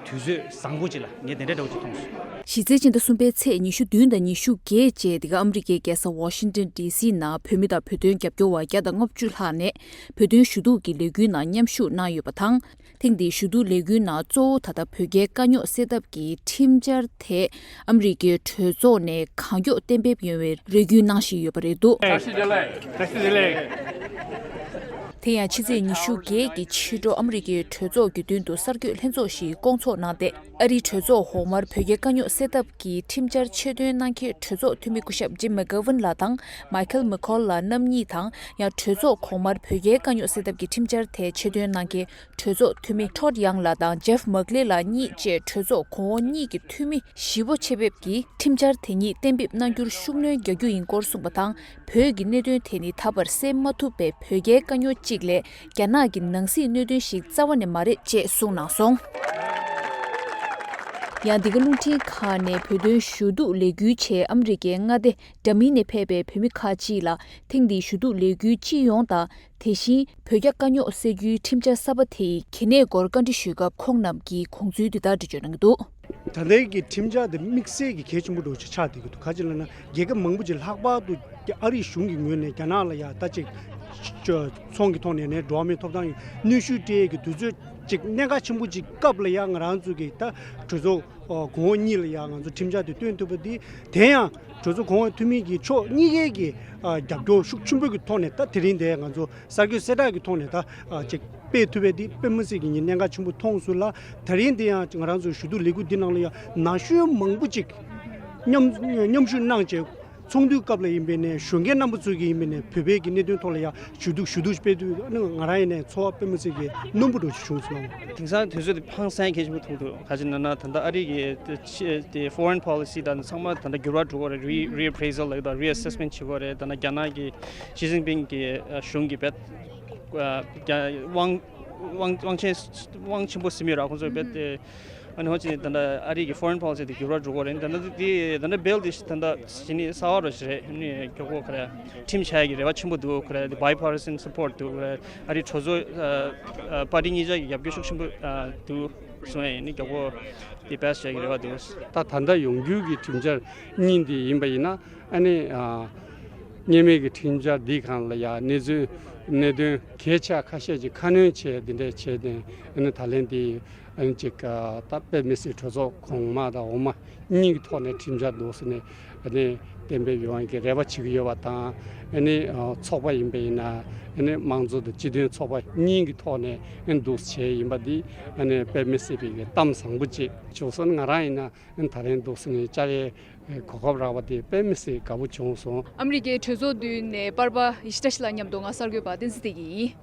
དུས་ཚོད་བཟང་པོ་ཅིག་ལ་ངས་དེ་འདྲ་འདྲ་བོ་ཅིག་མཐོང་སོང་། གཞི་རྩའི་སྤྱི་ཟླ་གསུམ་པའི་ཚེས་ཉི་ཤུ་བདུན་དང་ཉི་ཤུ་བརྒྱད་བཅས་འདི་ག་ཨ་མི་རི་ཀའི་རྒྱལ་ས་ཝ་ཤིང་ཏོན་ཌི་སི་ནང་བོད་མི་དང་བོད་དོན་རྒྱབ་སྐྱོར་བ་བརྒྱ་དང་ལྔ་བཅུ་ལྷག་ནས་བོད་དོན་ཞུ་གཏུག་གི་ལས་འགུལ་ནང་མཉམ་ཞུགས་གནང་ཡོད་པ་དང་། ཐེངས་འདིའི་ཞུ་གཏུག་ལས་འགུལ་ནང་གཙོ་བོ་ད་ལྟ་བོད་རྒྱའི་དཀའ་རྙོག་སེལ་ཐབས་ཀྱི་ཁྲིམས་འཆར་དེ་ཨ་མི་རི་ཀའི་གྲོས་ཚོགས་ནས་གང་མགྱོགས་གཏན་འབེབས་ཡོང་བའི་རེ་སྐུལ་གནང་བཞིན་ཡོད་པ་རེད་འདུག་དེ་ཡང་ཕྱི་ཚེས་ཉི་ཤུ་བརྒྱད་ཀྱི་ཕྱི་དྲོ་ཨ་མི་རི་ཀའི་གྲོས་ཚོགས་ཀྱི་མདུན་དུ་གསར་འགོད་ལྷན་ཚོགས་ཤིག་བསྐོང་ཚོགས་གནང་སྟེ། ཨ་རིའི་གྲོས་ཚོགས་འོག་མར་བོད་རྒྱའི་དཀའ་རྙོག་སེལ་ཐབས་ཀྱི་ཁྲིམས་འཆར་ཆེད་འདོན་གནང་མཁན་གྲོས་ཚོགས་འཐུས་མི་སྐུ་ཞབས་ཇིམ་མེག་གྷ་ཝན་ལགས་དང་མའི་ཁལ་མེ་ཁོལ་ལགས་རྣམ་གཉིས་དང་། ཡང་གྲོས་ཚོགས་གོང་མར་བོད་རྒྱའི་དཀའ་རྙོག་སེལ་ཐབས་ཀྱི་ཁྲིམས་འཆར་དེ་ཆེད་འདོན་གནང་མཁན་གྲོས་ཚོགས་འཐུས་མི་ཊོཌ་ཡང་ལགས་དང་ཇེབ་མག་ལེ་ལགས་གཉིས་བཅས་གྲོས་ཚོགས་གོང་འོག་གཉིས་ཀྱི་འཐུས་མི་བཞི་པོ་ཆེད་ཕེབས་ཀྱིས་ཁྲིམས་འཆར་དེ་ཉིད་གཏན་འབེབས་གནང་རྒྱུར་ཤུགས་སྣོན་རྒྱག་རྒྱུ་ཡིན་སྐོར་གསུངས་པ་དང་། བོད་ཀྱི་གནད་དོན་དེ་ནི་ད་བར་སེལ་མ་ཐུབ་པའི་བོད་རྒྱའི་དཀའ་རྙོག་ཅིག་ལས་རྒྱ་ནག་གི་ནང་སྲིད་གནད་དོན་ཞིག་རྩ་བ་ནས་མ་རེད་ཅེས་གསུངས་གནང་སོང་། ཡང་འདི་ག་རླུང་འཕྲིན་ཁང་ནས་བོད་དོན་ཞུ་གཏུག་ལས་འགུལ་ཆེད་ཨ་མི་རི་ཀའི་མངའ་སྡེ་འདྲ་མིན་ནས་ཕེབས་པའི་བོད་མི་ཁག་ཅིག་ལ་ཐེངས་འདིའི་ཞུ་གཏུག་ལས་འགུལ་སྤྱི་ཡོངས་དང་། དེ་བཞིན་བོད་རྒྱ་དཀའ་རྙོག་སེལ་རྒྱུའི་ཁྲིམས་འཆར་གསར་པ་དེ་ཡི་གལ་གནད་སྐོར་བཀའ་འདྲི་ཞུས་སྐབས་ཁོང་རྣམས་ཀྱིས་དགོངས་ཚུལ་འདི་ལྟར་འགྲེལ་བརྗོད་གནང་གི་འདུག་ད་ལྟའི་གི་ཁྲིམས་འཆར་དེ་དམིགས་བསལ་གྱི་གལ་ཆེན་པོ་འདྲ་བོ་ཅིག་ཆགས་བསྡད་ཀྱི་འདུག་ག་ཅི་ལབ་ན་རྒྱལ་ཁབ་མང་པོ་ཅིག་ལྷག་པར་དུ་ཨ་རིའི་གཞུང་གི་ངོས་ནས་རྒྱ་ནག་ལ་ཡ་ད་ཅིག་ཚོང་གི་ཐོག་ནས་ནས་འགྲོ་བ་མིའི་ཐོབ་ཐང་གི་གནོན་ཤུགས་སྤྲད་ཀྱི་དུས་ཚོད་ཅིག་གནད་འགག་ཆེན་པོ་ཅིག་སྐབས་ལ་ཡ་ང་རང་ཚོ་གི་ད་གྲོས་ཚོགས་གོང་འོག་གཉིས་ལ་ཡ་ང་ཚོ་ཁྲིམས་འཆར་དེ་བཏོན་ཐུབ་པ་འདི་དེ་ཡང་གྲོས་ཚོགས་གོང་འོག་འཐུས་མི་གི་ཕྱོགས་གཉིས་ཀའི་གི་རྒྱབ་སྐྱོར་ཤུགས་ཆེན་པོ་གི་ཐོག་ནས་ད་དེ་རིང་དེ་ང་ཚོ་གསར་འགོད་གསལ་བསྒྲགས་ཀྱི་ཐོག་ནས་ད་ཅིག་སྤེལ་ཐུབ་པའི་འདི་དཔེ་མི་སྲིད་ཀྱི་ཉིན་གནད་འགག་ཆེན་པོ་མཐོང་སོང་ལ། དེ་རིང་འདི་ཡང་ང་རང་ཚོའི་ཞུ་གཏུག་ལས་འགུལ་འདི་ནང་ལ་ཡང་ན་གཞོན་མང་པོ་ཅིག་མཉམ་མཉམ་ཞུགས་གནང་བྱས། ཚོགས་འདུའི་སྐབས་ལ་ཡིན་པས་ནས་གཞོན་སྐྱེས་རྣམ་པ་ཚོ་གིས་ཡིན་པས་ནས་བོད་པའི་གི་གནད་དོན་ཐོག་ལ་ཡང་ཞུ་གཏུག་ཞུ་གཏུག་སྤེལ་དུས་ང་རང་ཡིན་ནས་ཚོར་བ་དཔེ་མི་སྲིད་ཀྱི་རྣོན་པོ་འདྲ་ཞིག་བྱུང་སོང་། དེང་སང་དུས་ཚོད་དེ་ཧང་སང་གལ་ཆེན་པོ་མཐོང་འདུག་ག་ཅི་ན་ན་ད་ལྟ་ཨ་རི་གི་དེ་foreign policy་དང་ཚང་མ་ད་ལྟ་འགྱུར་བ་འགྲོ་གི་རེད། re reappraisal་ལབ་ཀྱི་འདུག reassessment་བྱེད་དགོས་རེད། ད་ནི་རྒྱ་ནག་གི་ཞི་ཅིན་ཕིང་གི་གཞུང་གི་བེད་དབང་དབང་ཆེན་དབང་ཆེན་པོ་ཟིན་མི་ར་ཁོང་ཚོའི་བེད་དེ། ཨ་ནི་ཧོ་ཅི་ནི་ད་ལྟ་ཨ་རི་གི་foreign policy་དེ་འགྱུར་བ་འགྲོ་གི་རེད། ད་ལྟ་དེ་ད་ལྟ་bill་དེ་ད་ལྟ་བེལ་དེ་ད་ལྟ་ཞི་ནི་གསར་བ་རོ་ཞིག་རེད། ཨ་ནི་མགྱོགས་པོ་ཁ་རེད་ཁྲིམས་ཆགས་ཀྱི་རེ་བ་ཆེན་པོ་འདུག་ཁ་རེད། དེ་bipartisan support་འདུག་ཁ་རེད། ཨ་རི་གྲོས་ཚོགས་པ་ཊི་གཉིས་ཆ་གི་རྒྱབ་སྐྱོར་ཤུགས་ཆེན་པོ་འདུག་གསུངས་ཡ་ཡིན། ནི་མགྱོགས་པོ་དེ་pass་བྱས་ཀྱི་རེ་བ་འདུག་ད་ད་ལྟ་ཡོང་རྒྱུ་གི་ཁྲིམས་འཆར་གཉིས་འདི་ཡིན་པ་ཡིན་ན་ཨ་ནི་སྔོན་མའི་གི་ཁྲིམས་འཆར་འདི་སྒང་ལ་ཡ་གནས་ཚུལ་གནད་དོན་གལ་ཆེ་ཁ་ཤས་ཀྱི་ཁ་སྣོན་བྱས་འདི་འདྲས་བྱས་ཏེ་ཨ་ནི་ད་ལན་འདི། ཨ་ནི་ཅིག་ད་དཔེ་མི་སྲིད་གྲོས་ཚོགས་གོང་མ་དང་འོག་མ་གཉིས་ཀྱི་ཐོག་ནས་ཁྲིམས་འཆར་འདུག་ཟེར་ནས་ཨ་ནི་ གཏན་འབེབས་ཡོང་ཡག་གི་རེ་བ་བྱེད་ཀྱི་ཡོད་པ་དང་། ཨ་ནི་ཚོགས་པ་ཡིན་པ་ཡིན་ན། ཨ་ནི་དམངས་གཙོ་དང་སྤྱི་མཐུན་ཚོགས་པ་གཉིས་ཀྱི་ཐོག་ནས་ཨ་ནི་འདུག་བྱས་ཡིན་པ་འདི་ཨ་ནི་དཔེ་མི་སྲིད་པའི་གི་གཏམ་བཟང་པོ་ཅིག་བྱུང་སོང་། ང་རང་ཡིན་ན་ཨ་ནི་ད་རིང་འདུག་སེ་ནས་བཅར་ཡའི་གོ་སྐབས་རག་པ་དེ་དཔེ་མི་སྲིད་དགའ་པོ་བྱུང་སོང་། ཨ་མི་རི་ཀའི་གྲོས་ཚོགས་མདུན་ནས་པར་པ་ཡི་ཤི་ཏ་ཤི་ལགས་མཉམ་དུ་ང་གསར་འགོད་པ་བསྟན་འཛིན་བདེ་སྐྱིད་ཡིན།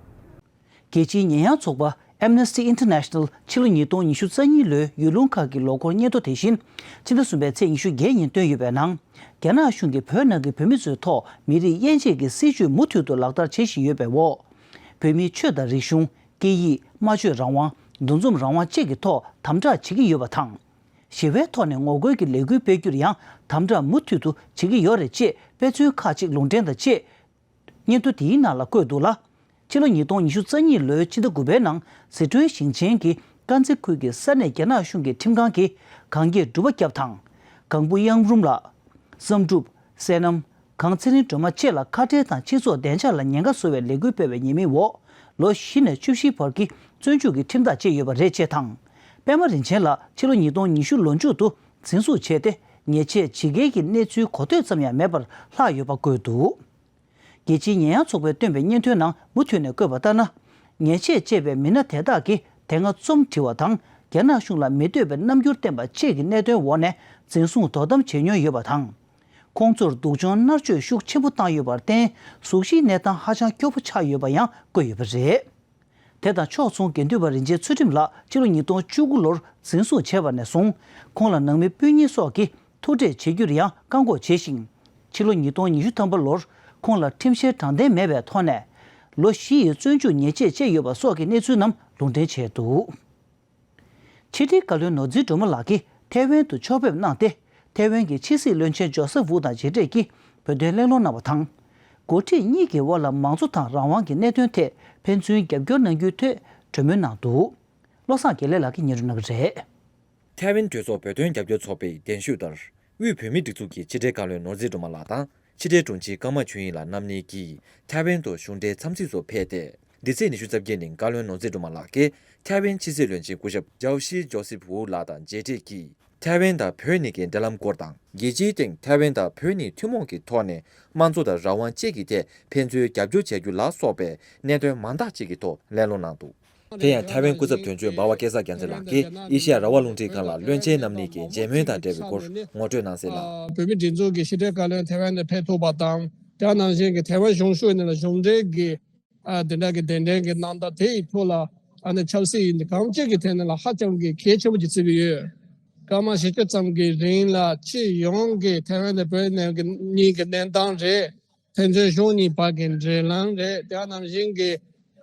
རྒྱལ་སྤྱིའི་ཉེས་ཡངས་ཚོགས་པ་Amnesty International ཕྱི་ལོ་ཉིས་སྟོང་ཉི་ཤུ་རྩ་གཉིས་ལོའི་ཡུལ་ལུང་ཁག་གི་ལོ་འཁོར་སྙན་ཐོ་དེ་བཞིན་ཕྱི་ཟླ་གསུམ་པའི་ཚེས་ཉི་ཤུ་བརྒྱད་ཉིན་བཏོན་ཡོད་པའི་ནང་། རྒྱ་ནག་གཞུང་གིས་བོད་ནང་གི་བོད་མི་ཚོའི་ཐོག་མི་རིགས་དབྱེ་འབྱེད་ཀྱི་སྲིད་བྱུས་མུ་མཐུད་དུ་ལག་བསྟར་བྱེད་བཞིན་ཡོད་པའི་འོག་བོད་མིའི་ཆོས་དང་རིག་གཞུང་། སྐད་ཡིག་སྨྲ་བརྗོད་རང་དབང་། འདུ་འཛོམས་རང་དབང་བཅས་ཀྱི་ཐོག་དམ་དྲག་བྱེད་ཀྱི་ཡོད་པ་དང་། ཞི་བའི་ཐོག་ནས་ངོ་རྒོལ་གྱི་ལས་འགུལ་སྤེལ་རྒྱུར་ཡང་དམ་དྲག་མུ་མཐུད་དུ་བྱེད་ཀྱི་ཡོད་རེད་ཅེས་དཔེ་མཚོན་ཁག་ཅིག་ལུང་འདྲེན་དང་བཅས། སྙན་ཐོ་དེའི་ནང་ལ་བཀོད་འདུག་ལ། ཕྱི་ལོ་ཉིས་སྟོང་ཉི་ཤུ་རྩ་གཉིས་ལོའི་ཕྱི་ཟླ་དགུ་པའི་ནང་ཟི་ཁྲོན་ཞིང་ཆེན་གྱི་དཀར་མཛེས་ཁུལ་གྱི་ས་གནས་རྒྱ་ནག་གཞུང་གི་ཁྲིམས་ཁང་གིས་གངས་སྐྱིད་སྒྲུབ་པ་སྐྱབས་དང་། གངས་བུ་གཡང་རུམ་ལགས། བསམ་གྲུབ། བསོད་ནམས། གངས་ཚེ་རིང་སྒྲོལ་མ་བཅས་ལ་ཁ་བྲལ་དང་སྤྱི་ཚོགས་བདེ་འཇགས་ལ་ཉེན་ཁ་བཟོ་བའི་ལས་འགུལ་སྤེལ་བའི་ཉེས་མིང་འོག་ལོ་བཞི་ནས་བཅུ་བཞིའི་བར་གྱི་བཙོན་འཇུག་གི་ཁྲིམས་ཐག་བཅད་ཡོད་པ་རེད་ཅེས་དང་། པད་མ་རིན་ཆེན་ལགས་ཕྱི་ལོ་ཉིས་སྟོང་ཉི་ཤུ་ལོ་མཇུག་ཏུ་འཛིན་བཟུང་བྱས་ཏེ། ཉེས་ཆད་ཇི་དགེའི་གི་གནས་ཚུལ་གོ་ཐོས་ཙམ་ཡང་མེད་པར་ལྷག་ཡོད་པ་བཀོད་འདུག་རྒྱལ་སྤྱིའི་ཉེས་ཡངས་ཚོགས་པས་བཏོན་པའི་སྙན་ཐོའི་ནང་མུ་མཐུད་ནས་བཀོད་པ་ལྟར་ན། ཉེས་ཆད་བཅད་པའི་མི་སྣ་དེ་དག་གིས་དེ་སྔ་རྩོམ་བྲིས་པ་དང་། རྒྱ་ནག་གཞུང་ལ་མི་འདོད་པའི་རྣམ་འགྱུར་བསྟན་པ་བཅས་ཀྱི་གནད་དོན་འོག་ནས་འཛིན་བཟུང་དོ་དམ་བྱེད་མྱོང་ཡོད་པ་དང་། ཁོང་ཚོར་སྡུག་སྦྱོང་མནར་གཅོད་ཤུགས་ཆེན་པོ་བཏང་ཡོད་པར་བརྟེན། གཟུགས་གཞིའི་གནས་སྟངས་ཧ་ཅང་སྐྱོ་པོ་ཆགས་ཡོད་པ་ཡང་བཀོད་ཡོད་པ་རེད། དེ་དང་ཕྱོགས་མཚུངས། དགེ་འདུན་པ་རིན་ཆེན་ཚུལ་ཁྲིམས་ལགས་ཕྱི་ལོ་ཉིས་སྟོང་བཅུ་དགུ་ལོར་འཛིན་བཟུང་བྱས་པ་ནས་བཟུང་། ཁོང་ལ་ནང་མི་སྤུན་ཉེ་སོགས་ཀྱིས་ཐུག་འཕྲད་བྱེད་རྒྱུར་ཡང་བཀག་འགོག་བྱས་ཤིང་། ཕྱི་ལོ་ཉིས་སྟོང་ཉི་ཤུ་ཐམ་པ་ལོར་ཁོང་ལ་ཁྲིམས་བཤེར་དྲང་བདེན་མེད་པའི་ཐོག་ནས་ལོ་བཞི་ཡི་བཙོན་འཇུག་ཉེས་ཆད་བཅད་ཡོད་པ་སོགས་ཀྱི་གནས་ཚུལ་རྣམས་ལུང་འདྲེན་བྱས་འདུག་ཕྱི་དྲིལ་བཀའ་བློན་ནོར་འཛིན་སྒྲོལ་མ་ལགས་ཀྱིས་ཐའེ་ཝན་དུ་ཕྱོགས་ཕེབས་གནང་སྟེ། ཐའེ་ཝན་གྱི་ཕྱི་སྲིད་བློན་ཆེན་ཇོ་སེ་ཝུ་དང་མཇལ་འཕྲད་ཀྱིས་བོད་དོན་གླེང་སློང་གནང་བ་དང་། འགོ་ཁྲིད་གཉིས་ཀྱི་དབར་ལ་མང་གཙོ་དང་རང་དབང་གི་གནད་དོན་ཐད་ཕན་ཚུན་རྒྱབ་སྐྱོར་གནང་རྒྱུའི་ཐད་གྲོས་མོལ་གནང་འདུག་བློ་བཟང་དགེ་ལེགས་ལགས་ཀྱིས་སྙན་སྒྲོན་གནང་གི་རེད། ཐའེ་ཝན་གྲོས་ཚོགས་བོད་དོན་རྒྱབ་སྐྱོར་ཚོགས་པའི་གདན་ཞུས་ལྟར། དབུས་བོད་མིའི་སྒྲིག་འཛུགས་ཀྱི་ཕྱི་དྲིལ་བཀའ་བློན་ནོར་འཛིན་སྒྲོལ་མ་ལགས་དང་། ཕྱི་དྲིལ་དྲུང་ཆེ་ཀརྨ་ཆོས་དབྱིངས་ལགས་རྣམ་གཉིས་ཀྱིས་ཐའེ་ཝན་དུ་གཞུང་འབྲེལ་འཚམས་གཟིགས་སུ་ཕེབས་ཏེ། འདི་ཚེས་ཉི་ཤུ་རྩ་བརྒྱད་ཉིན་བཀའ་བློན་ནོར་འཛིན་སྒྲོལ་མ་ལགས་ཀྱིས་ཐའེ་ཝན་ཕྱི་སྲིད་བློན་ཆེན་སྐུ་ཞབས་ཇའོ་ཤི་ཇོ་སིབ་ཝུ་ལགས་དང་མཇལ་འཕྲད་ཀྱིས། ཐའེ་ཝན་དང་བོད་གཉིས་ཀྱི་འབྲེལ་ལམ་སྐོར་དང་། རྒྱལ་སྤྱིའི་སྟེང་ཐའེ་ཝན་དང་བོད་གཉིས་ཐུན་མོང་གི་ཐོག་ནས་དམངས་གཙོ་དང་རང་དབང་བཅས་ཀྱི་ཐད་ཕན་ཚུན་རྒྱབ་སྐྱོར་བྱ་རྒྱུ་ལ་སོགས་པའི་གནད་དོན་མང་དག་ཅིག་གི་ཐོག་གླེང་སློང་གནང་འདུག་དེ་ཡང་ཐའེ་ཝན་སྐུ་ཚབ་དོན་གཅོད་འབའ་བ་སྐལ་བཟང་རྒྱལ་མཚན་ལགས་ཀྱིས་ཨེ་ཤེ་ཡ་རང་དབང་རླུང་འཕྲིན་ཁང་ལ་བློན་ཆེན་རྣམ་གཉིས་ཀྱི་མཇལ་མོལ་དང་འབྲེལ་བའི་སྐོར་ངོ་སྤྲོད་གནང་གསལ་ལ། བོད་མིའི་སྒྲིག་འཛུགས་ཀྱི་ཕྱི་དྲིལ་བཀའ་བློན་ཐའེ་ཝན་ནས་ཕེབས་ཐུབ་པ་དང་། དེ་ནང་བཞིན་གྱི་ཐའེ་ཝན་གཞུང་ཕྱོགས་ནས་ལ་གཞུང་འབྲེལ་གྱི་ཨ་དེ་འདྲ་གི་གདན་འདྲེན་གྱི་གནང་སྟངས་དེ་ཡི་ཐོག་ལ་ཨ་ནི་ཆབ་སྲིད་ཡིན་གང་ཅི་གི་ཐད་ནས་ལ་ཧ་ཅང་གི་གལ་ཆེན་པོ་ཅིག་བརྩི་གི་ཡོད། སྐར་མ་བཞི་བཅུ་ཙམ་གྱི་རིང་ལ་སྤྱི་ཡོངས་ཀྱི་ཐའེ་ཝན་དང་བོད་ནང་གི་གཉིས་ཀྱི་གནས་སྟངས་རེད། ཕན་ཚུན་གཞུང་གཉིས་བར་གྱི་འབྲེལ་ལམ་རེད། དེ་ནང་བཞིན་གྱི་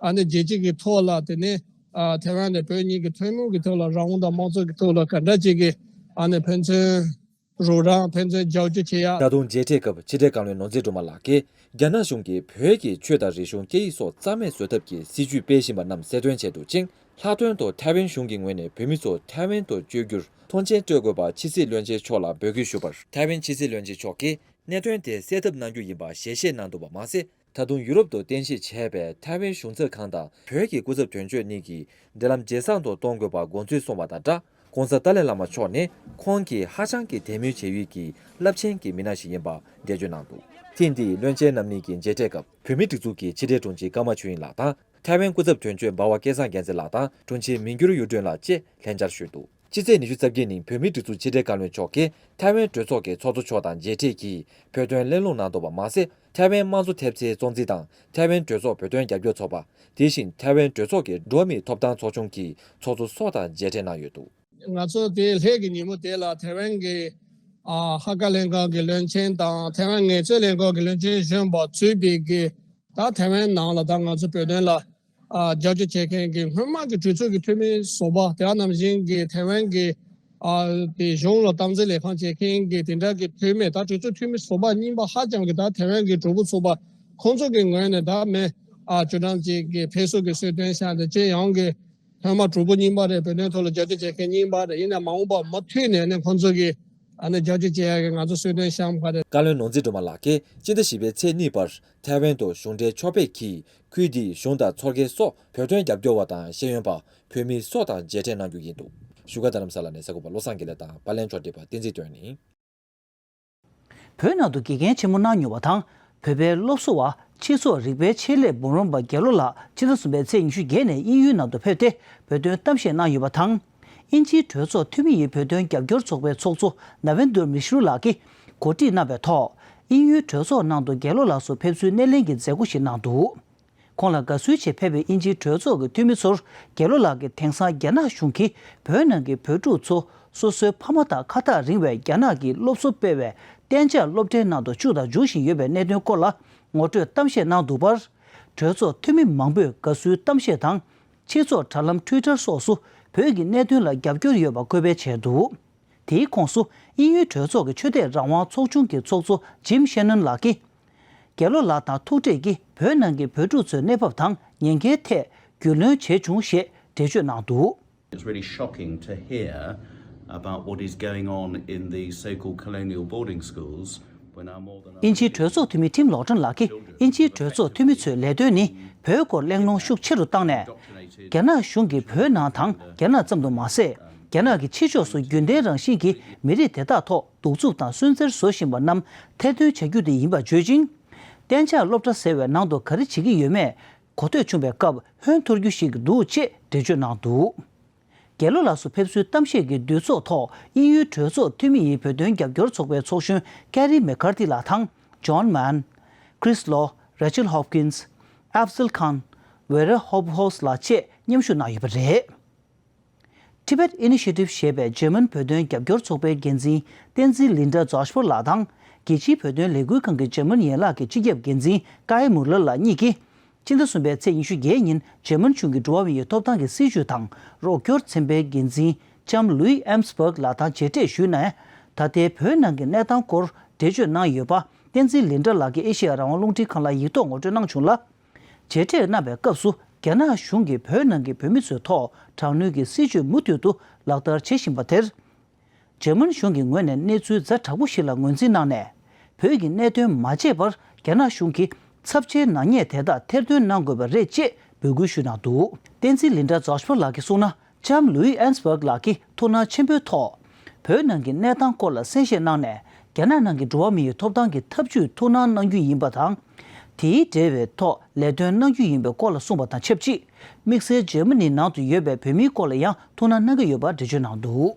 ཨ་ནི་རྒྱལ་སྤྱི་གི་ཐོག་ལ་དེ་ནས་ཨ་ཐའེ་ཝན་དང་བོད་གཉིས་ཀྱི་ཐུན་མོང་གི་ཐོག་ལ་རང་དབང་དང་དམངས་གཙོ་གི་ཐོག་ལ་ག་འདྲ་ཅིག་གི་ཨ་ནི་ཕན་ཚུན་རོགས་རམ་ཕན་ཚུན་རྒྱབ་སྐྱོར་བྱེད་ཡ། ད་དུང་མཇལ་འཕྲད་སྐབས་ཕྱི་དྲིལ་བཀའ་བློན་ནོར་འཛིན་སྒྲོལ་མ་ལགས་ཀྱིས་རྒྱ་ནག་གཞུང་གིས་བོད་ཀྱི་ཆོས་དང་རིག་གཞུང་སྐད་ཡིག་སོགས་རྩ་མེད་བཟོ་ཐབས་ཀྱི་སྲིད་ཇུས་སྤེལ་བཞིན་པ་རྣམས་གསལ་སྟོན་བྱས་འདུག་ཅིང་། ལྷག་དོན་དུ་ཐའེ་ཝན་གཞུང་གི་ངོས་ནས་བོད་མི་ཚོ་ཐའེ་ཝན་དུ་བསྐྱོད་རྒྱུར་མཐོང་མཆན་སྤྲོད་དགོས་པ་ཕྱི་སྲིད་བློན་ཆེན་མཆོག་ལ་འབོད་སྐུལ་ཞུས་པར། ཐའེ་ཝན་ཕྱི་སྲིད་བློན་ཆེན་མཆོག་གིས་གནད་དོན་དེ་སེལ་ཐབས་གནང་རྒྱུ་ཡིན་པ་ཞལ་བཞེས་གནང་འདུག་པ་མ་ཟད། ད་དུང་ཡུ་རོབ་ཏུ་རྟེན་གཞི་བྱས་པའི་ཐའེ་ཝན་གཞུང་ཚབ་ཁང་དང་བོད་ཀྱི་སྐུ་ཚབ་དོན་གཅོད་གཉིས་ཀྱིས་འབྲེལ་ལམ་ཇེ་བཟང་དུ་གཏོང་དགོས་པ་དགོངས་ཚུལ་གསུངས་པ་དང་སྦྲགས། ྋགོང་ས་ཏཱ་ལའི་བླ་མ་མཆོག་ནི་ཁོང་གིས་ཧ་ཅང་གི་དད་མོས་བྱེད་ཡུལ་གྱི་རླབས་ཆེན་གྱི་མི་སྣ་ཞིག་ཡིན་པ་འགྲེལ་བརྗོད་གནང་འདུག་ཐེངས་འདིའི་བློན་ཆེན་རྣམ་གཉིས་ཀྱི་མཇལ་འཕྲད་སྐབས་བོད་མིའི་སྒྲིག་འཛུགས་ཀྱི་ཕྱི་དྲིལ་དྲུང་ཆེ་ཀརྨ་ཆོས་དབྱིངས་ལགས་དང་། ཐའེ་ཝན་སྐུ་ཚབ་དོན་གཅོད་འབའ་བ་སྐལ་བཟང་རྒྱལ་མཚན་ལགས་དང་དྲུང་ཆེ་མི་འགྱུར་གཡུ་སྒྲོན་ལགས་བཅས་ལྷན་བཅར་ཞུས་འདུག་སྤྱི་ཚེས་ཉི་ཤུ་རྩ་བརྒྱད་ཉིན་བོད་མིའི་སྒྲིག་འཛུགས་ཕྱི་དྲིལ་བཀའ་བློན་མཆོག་གིས་ཐའེ་ཝན་གྲོས་ཚོགས་ཀྱི་ཚོགས་གཙོ་མཆོག་དང་མཇལ་འཕྲད་ཀྱིས་བོད་དོན་གླེང་སློང་གནང་འདུག་པ་མ་ཟད། ཐའེ་ཝན་དམངས་གཙོ་ཐེབས་རྩའི་གཙོ་འཛིན་དང་ཐའེ་ཝན་གྲོས་ཚོགས་བོད་དོན་རྒྱབ་སྐྱོར་ཚོགས་པ། དེ་བཞིན་ཐའེ་ཝན་གྲོས་ཚོགས་ཀྱི་འགྲོ་བ་མིའི་ཐོབ་ཐང་ཚོགས་ཆུང་གི་ཚོགས་གཙོ་སོགས་དང་མཇལ་འཕྲད་གནང་ཡོད་འདུག་ང་ཚོ་དེ་སླད་ཀྱི་ཉིན་མོ་དེ་ལ་ཐའེ་ཝན་གྱི་ཨ་ལྷག་དཀར་ལྷན་ཁང་གི་བློན་ཆེན་དང་ཐའེ་ཝན་ངལ་རྩོལ་ལྷན་ཁང་གི་བློན་ཆེན་གཞོན་པ་གཙོས་པའི་གི་ད་ཐའེ་ཝན་ནང་ལ་ད་ང་ཚོ་བོད་དོན་ལ་ཨ་རྒྱབ་སྐྱོར་བྱེད་མཁན་གྱི་སྔོན་མ་གི་གྲོས་ཚོགས་ཀྱི་འཐུས་མི་ཟུར་པ། དེ་ནང་བཞིན་གྱི་ཐའེ་ཝན་གྱི་ཨ་དེ་གཞུང་ལ་སྟངས་འཛིན་ལས་ཁང་བྱེད་མཁན་གྱི་དེ་འདྲ་གི་འཐུས་མི། ད་གྲོས་ཚོགས་འཐུས་མི་ཟུར་པ་རྙིང་པ་ཧ་ཅང་གི་ད་ཐའེ་ཝན་གྱི་གྲོགས་པོ་ཚོ་པ་ཁོང་ཚོ་གི་ངོས་ནས་ད་མི་ཨ་བཅུ་གྲངས་ཅིག་གི་ཕེབས་བསུ་གི་གསོལ་སྟོན་བཞག་འདི་ཅེ་ཡང་གི་སྔོན་མ་གྲོགས་པོ་རྙིང་པ་རེད། བོད་དོན་ཐོག་ལ་རྒྱབ་སྐྱོར་བྱེད་མཁན་རྙིང་པ་རེད། ཡིན་ན་མ་འོངས་པ་མུ་མཐུད་ནས་ནི་ཁོང་ཚོ་གིས་ཨ་ནི་རྒྱབ་སྐྱོར་བྱེད་ཡག་གི་ང་ཚོ་གསོལ་སྟོན་བཤམས་པ་རེད། བཀའ་བློན་ནོར་འཛིན་སྒྲོལ་མ་ལགས་ཀྱིས་སྤྱི་ཟླ་བཞི་པའི་ཚེས་གཉིས་བར་ཐའེ་ཝན་དུ་གཞུང་འབྲེལ་ཕྱོགས་ཕེབས་ཀྱིས་ཁུལ་འདིའི་གཞུང་དང་ཚོགས་སྒེར་སོགས་བོད་དོན་རྒྱབ་སྐྱོར་བ་དང་ཤེས་ཡོན་པ། བོད་མི་སོགས་དང་མཇལ་འཕྲད་གནང་རྒྱུ་ཡིན་འདུག་བཞུགས་སྒར་རྡ་རམ་ས་ལ་ནས་གསར་འགོད་པ་བློ་བཟང་དགེ་ལེགས་དང་པར་ལེན་ཕྱོགས་སྒྲིག་པ་བསྟན་འཛིན་དོན་ནི། བོད་ནང་དུ་དགེ་རྒན་ཆེན་མོ་གནང་མྱོང་བ་དང་། བོད་པའི་སློབ་གསོ་བ། སྤྱི་ཚོགས་རིག་པའི་ཆེད་ལས་འབུམ་རམས་པ་དགེ་བློ་ལགས་ཕྱི་ཟླ་གསུམ་པའི་ཚེས་ཉི་ཤུ་བརྒྱད་ནས་དབྱིན་ཡུལ་ནང་དུ་ཕེབས་ཏེ་བོད་དོན་གཏམ་བཤད་གནང་ཡོད་པ་དང་། དབྱིན་ཇིའི་གྲོས་ཚོགས་འཐུས་མི་ཡི་བོད་དོན་རྒྱབ་སྐྱོར་ཚོགས་པའི་ཚོགས་གཙོ་ན་ཝེན་དུར་མི་ཤྲུ་ལགས་ཀྱིས་གོ་སྒྲིག་གནང་བའི་ཐོག་དབྱིན་ཡུལ་གྲོས་ཚོགས་ནང་དུ་དགེ་བློ་ལགས་སུ་ཕེབས་བསུའི་སྣེ་ལེན་གྱི་མཛད་སྒོ་ཞིག་གནང་འདུག་ཁོང་ལ་དགའ་བསུའི་ཆེད་ཕེབས་པའི་དབྱིན་ཇིའི་གྲོས་ཚོགས་ཀྱི་འཐུས་མི་ཚོར་དགེ་བློ་ལགས་ཀྱིས་དེང་སང་རྒྱ་ནག་གཞུང་གིས་བོད་ནང་གི་བོད་ཕྲུག་ཚོ་སོ་སོའི་ཕ་མ་དང་ཁ་ཐག་རིང་བའི་རྒྱ་ནག་གི་སློབ་གསོ་སྤེལ་བའི་གཏན་འཇགས་སློབ་གྲྭའི་ནང་དུ་བཅུག་དང་འཇུག་བཞིན་ཡོད་པའི་གནད་དོན་སྐོར་ལ་ངོ་སྤྲོད་གཏམ་བཤད་གནང་འདུག་པར། གྲོས་ཚོགས་འཐུས་མི་མང་པོས་དགའ་བསུའི་གཏམ་བཤད་དང་། སྤྱི་ཚོགས་དྲ་ལམ་Twitter་སོགས་སུ་བོད་ཀྱི་གནད་དོན་ལ་རྒྱབ་སྐྱོར་ཡོད་པ་སྐུལ་སྤེལ་བྱས་འདུག་དེའི་ཁོངས་སུ་དབྱིན་ཡུལ་གྲོས་ཚོགས་ཀྱི་ཆོས་དད་རང་དབང་ཚོགས་ཆུང་གི་ཚོགས་གཙོ་ཇིམ་ཤེ་ནོན་ལགས་ཀྱིས། དགེ་བློ་ལགས་དང་ཐུག་འཕྲད་ཀྱིས་བོད་ནང་གི་བོད་ཕྲུག་ཚོའི་གནས་བབ་དང་ཉེན་ཁའི་ཐད་རྒྱུས་ལོན་བྱས་བྱུང་ཞེས་འགྲེལ་བརྗོད་གནང་འདུག It's really shocking to hear about what is going on in these so-called colonial boarding schools when our more than དབྱིན་ཇིའི་གྲོས་ཚོགས་འཐུས་མི་ཊིམ་ལོག་ཊོན་ལགས་ཀྱིས་དབྱིན་ཇིའི་གྲོས་ཚོགས་འཐུས་མི་ཚོའི་ལས་དོན་ནི་བོད་སྐོར་གླེང་སློང་ཤུགས་ཆེ་རུ་བཏང་ནས། རྒྱ་ནག་གཞུང་གིས་བོད་ནང་དང་རྒྱ་ནག་ཙམ་དུ་མ་ཟད། རྒྱ་ནག་གི་ཕྱི་ཕྱོགས་སུ་རྒྱུན་ལྡན་རང་བཞིན་གྱི་མི་རིགས་དེ་དག་ཐོག་གདུག་རྩུབ་དང་སུན་གཙེར་བཟོ་བཞིན་པ་རྣམས་ཐེར་འདོན་བྱ་རྒྱུ་དེ་ཡིན་པ་བརྗོད་ཅིང་། གཏན་འཇགས་སློབ་གྲྭ་ཟེར་བའི་ནང་དུ་ག་རེ་བྱེད་ཀྱི་ཡོད་མེད་གོ་ཐོས་བྱུང་བའི་སྐབས་ཧོན་འཐོར་རྒྱུ་ཞིག་འདུག་ཅེས་འགྲེལ་བརྗོད་གནང་འདུག་དགེ་བློ་ལགས་སུ་ཕེབས་བསུའི་གཏམ་བཤད་ཀྱི་དུས་ཚོད་ཐོག་དབྱིན་ཡུལ་གྲོས་ཚོགས་འཐུས་མི་ཡི་བོད་དོན་རྒྱབ་སྐྱོར་ཚོགས་པའི་ཚོགས་གཞོན་ཀེ་རི་མེ་ཀར་ཐི་ལགས་དང་། ཇོན་མན། ཁྲིས་ལོ། རེ་ཆལ་ཧོབ་ཀིན་སི། ཨབ་སིལ་ཁཱན། ཝེ་རེ་ཧོབ་ཧོས་ལགས་བཅས་མཉམ་ཞུགས་གནང་ཡོད་པ་རེད། Tibet Initiative་ཞེས་པའི་འཇར་མན་བོད་དོན་རྒྱབ་སྐྱོར་ཚོགས་པའི་འགན་འཛིན་བསྟན་འཛིན་ལིན་ཌ་ཛོ་ཤ་པར་ལགས་དང་། རྒྱལ་སྤྱིའི་བོད་དོན་ལས་འགུལ་ཁང་གི་འཇར་མན་ཡན་ལག་གི་སྤྱི་ཁྱབ་འགན་འཛིན་ཀའེ་མུར་ལར་ལགས་གཉིས་ཀྱིས། ཕྱི་ཟླ་གསུམ་པའི་ཚེས་ཉི་ཤུ་བརྒྱད་ཉིན་འཇར་མན་གཞུང་གི་འགྲོ་བ་མིའི་ཐོབ་ཐང་གི་སྲིད་བྱུས་དང་རོགས་སྐྱོར་ཚན་པའི་འགན་འཛིན་ལྕམ་ལུའི་ཨེམ་སི་བྷག་ལགས་དང་མཇལ་འཕྲད་ཞུས་ནས། ད་ལྟའི་བོད་ནང་གི་གནས་སྟངས་སྐོར་འགྲེལ་བརྗོད་གནང་ཡོད་པ། བསྟན་འཛིན་ལིན་ཌ་ལགས་ཀྱིས་ཨེ་ཤེ་ཡ་རང་དབང་རླུང་འཕྲིན་ཁང་ལ་ཡིག་ཐོག་ངོ་སྤྲོད་གནང་བྱུང་ལ། མཇལ་འཕྲད་གནང་བའི་སྐབས་སུ་རྒྱ་ནག་གཞུང་གིས་བོད་ནང་གི་བོད་མི་ཚོའི་ཐོག་དྲག་གནོན་གྱི་སྲིད་བྱུས་མུ་མཐུད་དུ་ལག་བསྟར་བྱེད་བཞིན་པ་དེར། འཇར་མན་གཞུང་གི་ངོས་ནས་གནས་ཚུལ་ཛ་དྲག་པོ་ཞིག་ལ་ངོས་འཛིན་གནང་ནས། བོད་ཀྱི་གནད་དོན་མ་བརྗེད་པར་རྒྱ་ནག་གཞུང་གིས་ཚབས་ཆེའི་ནག་ཉེས་དེ་དག་ཐེར་འདོན་གནང་དགོས་པ་རེད་ཅེས་འབོད་སྐུལ་ཞུས་གནང་འདུག་བསྟན་འཛིན་ལིན་ཌ་ཛོ་ཤ་པར་ལགས་ཀྱིས་གསུངས་ན། ལྕམ་ལུའི་ཨན་སི་བྷག་ལགས་ཀྱིས་ཐུགས་སྣང་ཆེན་པོའི་ཐོག་བོད་ནང་གི་གནས་སྟངས་སྐོར་ལ་གསན་བཞེས་གནང་ནས། རྒྱ་ནག་ནང་གི་འགྲོ་བ་མིའི་ཐོབ་ཐང་གི་ཐབས་ཇུས་ཐུགས་སྣང་གནང་རྒྱུ་ཡིན་པ་དང་། དེའི་འབྲེལ་བའི་ཐོག་ལས་དོན་གནང་རྒྱུ་ཡིན་པའི་སྐོར་ལ་གསུངས་པ་དང་ཆབས་ཅིག་དམིགས་བསལ་འཇར་མ་ནི་ནང་དུ་ཡོད་པའི་བོད་མིའི་སྐོར་ལ་ཡང་ཐུགས་སྣང་གནང་གི་ཡོད་པ་འགྲེལ་བརྗོད་གནང་འདུག་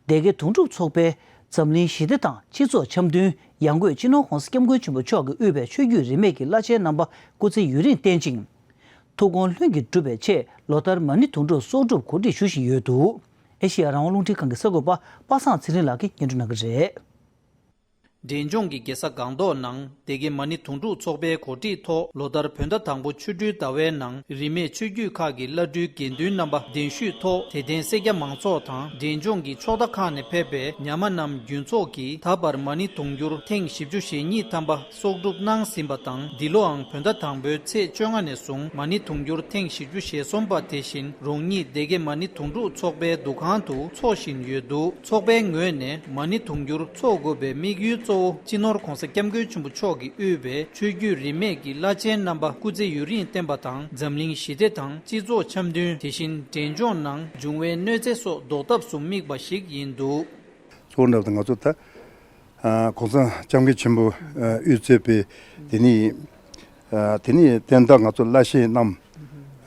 སྡེ་དགེ་དུང་སྒྲུབ་ཚོགས་པས་འཛམ་གླིང་ཞི་བདེ་དང་སྤྱི་ཚོགས་འཆམ་མཐུན། ཡང་སྒོས་སྤྱི་ནོར་༸གོང་ས་༸སྐྱབས་མགོན་ཆེན་པོ་མཆོག་གིས་དབུས་པའི་ཆོས་བརྒྱུད་རིས་མེད་ཀྱི་བླ་ཆེན་རྣམ་པ་སྐུ་ཚེ་ཡུན་རིང་བརྟན་ཅིང་། ཐུགས་དགོངས་ལྷུན་གྱིས་གྲུབ་པའི་ཆེད་ལོ་ལྟར་མ་ཎི་དུང་སྒྲུབ་གསོག་སྒྲུབ་གོ་སྒྲིག་ཞུ་བཞིན་ཡོད་འདུག་ཨེ་ཤེ་ཡ་རང་དབང་རླུང་འཕྲིན་ཁང་གི་གསར་འགོད་པ་པ་སངས་ཚེ་རིང་ལགས་ཀྱིས་སྙན་སྒྲོན་གནང་གི་རེད། འབྲས་ལྗོངས་ཀྱི་རྒྱལ་ས་སྒང་ཏོག་ནང་སྡེ་དགེ་མ་ཎི་དུང་སྒྲུབ་ཚོགས་པའི་གོ་སྒྲིག་ཐོག་ལོ་ལྟར་བོད་ཟླ་དང་པོ་ཆོ་འཕྲུལ་ཟླ་བའི་ནང་རིས་མེད་ཆོས་བརྒྱུད་ཁག་གི་བླ་སྤྲུལ་དགེ་འདུན་རྣམ་པ་གདན་ཞུས་ཐོག་དད་ལྡན་སེར་སྐྱ་མང་ཚོགས་དང་འབྲས་ལྗོངས་ཀྱི་ཕྱོགས་མཐའ་ཁག་ནས་ཕེབས་པའི་ཉ་མ་རྣམས་རྒྱུན་ཚོགས་ཀྱིས་ད་བར་མ་ཎི་དུང་འགྱུར་ཐེངས་བཞི་བཅུ་ཞེ་གཉིས་ཐམ་པ་གསོག་སྒྲུབ་གནང་ཟིན་པ་དང་། འདི་ལོའང་བོད་ཟླ་དང་པོའི་ཚེས་བཅོ་ལྔ་ནས་བཟུང་མ་ཎི་དུང་འགྱུར་ཐེངས་བཞི་བཅུ་ཞེ་གསུམ་པ་དེ་བཞིན་རོང་ཉིད་སྡེ་དགེ་མ་ཎི་དུང་སྒྲུབ་ཚོགས་པའི་འདུ་ཁང་དུ་འཚོགས་བཞིན་ཡོད་འདུག་ཚོགས་པའི་ངོས་ནས་མ་ཎི་དུང་འགྱུར་འཚོགས་དགོས་པའི་དམིགས་ཡུལ་གཙོ་བོ་སྤྱི་ནོར་༸གོང་ས་༸སྐྱབས་མགོན་ཆེན་པོ་མཆོག་གིས་དབུས་པའི་ཆོས་བརྒྱུད་རིས་མེད་ཀྱི་བླ་ཆེན་རྣམ་པ་སྐུ་ཚེ་ཡུན་རིང་བརྟན་པ་དང་འཛམ་གླིང་ཞི་བདེ་དང་སྤྱི་ཚོགས་འཆམ་མཐུན། དེ་བཞིན་འབྲས་ལྗོངས་ནང་འབྱུང་བའི་གནོད་འཚེ་སོགས་ཟློག་ཐབས་སུ་དམིགས་པ་ཞིག་ཡིན་འདུག་གཙོ་བོ་འདྲ་ང་ཚོ་ད་ཨ་༸གོང་ས་༸སྐྱབས་མགོན་ཆེན་པོ་ཨ་དབུས་གཙོས་པའི་དེ་ནི་ཨ་དེ་ནི་བསྟན་བདག་ང་ཚོ་བླ་ཆེན་རྣམས་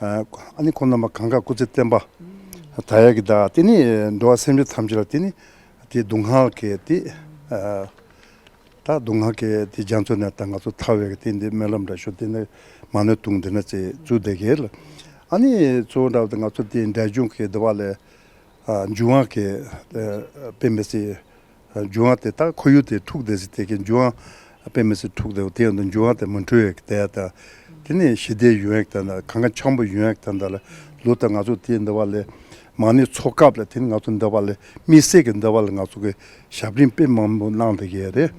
ཨ་ཨ་ནི་ཁོང་རྣམ་པ་གང་ག་སྐུ་ཚེ་བརྟན་པ་དར་ཡག་གི་ད་དེ་ནི་འགྲོ་བ་སེམས་ཅན་ཐམས་ཅད་ལ་དེ་ནི་དེ་སྡུག་བསྔལ་གྱི་དེ་ཨ་ད་སྡུག་བསྔལ་གྱི་དེ་རྒྱ་མཚོ་ནས་ད་ང་ཚོ་ཐར་བའི་དེ་འདི་སྨོན་ལམ་འདྲ་ཞུ་དེ་ནི་མ་ཎི་དུང་དེ་ནི་ཚེ་བཙུགས་བསྡད་གི་ལ་ཨ་ནི་གཙོ་བོ་འདྲ་བ་དེ་ང་ཚོ་དེ་འབྲས་ལྗོངས་ཀྱི་འདི་བ་ལས། ཨ་འབྱུང་བ་གི་ཨ་དཔེ་མི་སྲིད། ཨ་འབྱུང་བ་དེ་དག་ཁོར་ཡུག་དེ་འཁྲུགས་བསྡད་ཟེར་དེ་གི་འབྱུང་བ་དཔེ་མི་སྲིད་འཁྲུགས་བསྡད་དེ་ཡང་འབྱུང་བ་དེ་མི་འཁྲུགས་ཡག་གི་དེ་ཡ་ད་དེ་ནས་ཞི་བདེ་ཡོང་ཡག་ད་ད་གང་ག་འཆམ་པོ་ཡོང་ཡག་ད་ད་ལ་ལོ་ད་ང་ཚོ་དེ་འདི་བ་ལས་མ་ཎི་ཚོགས་སྐབས་ལ་དེ་ནས་ང་ཚོ་འདི་བ་ལས་དམིགས་བསལ་གི་འདི་བ་ལ་ང་ཚོ་གི་ཞབས་རིམ་དཔེ་མང་པོ་གནང་བསྡད་ཀྱི་ཡོད་རེད།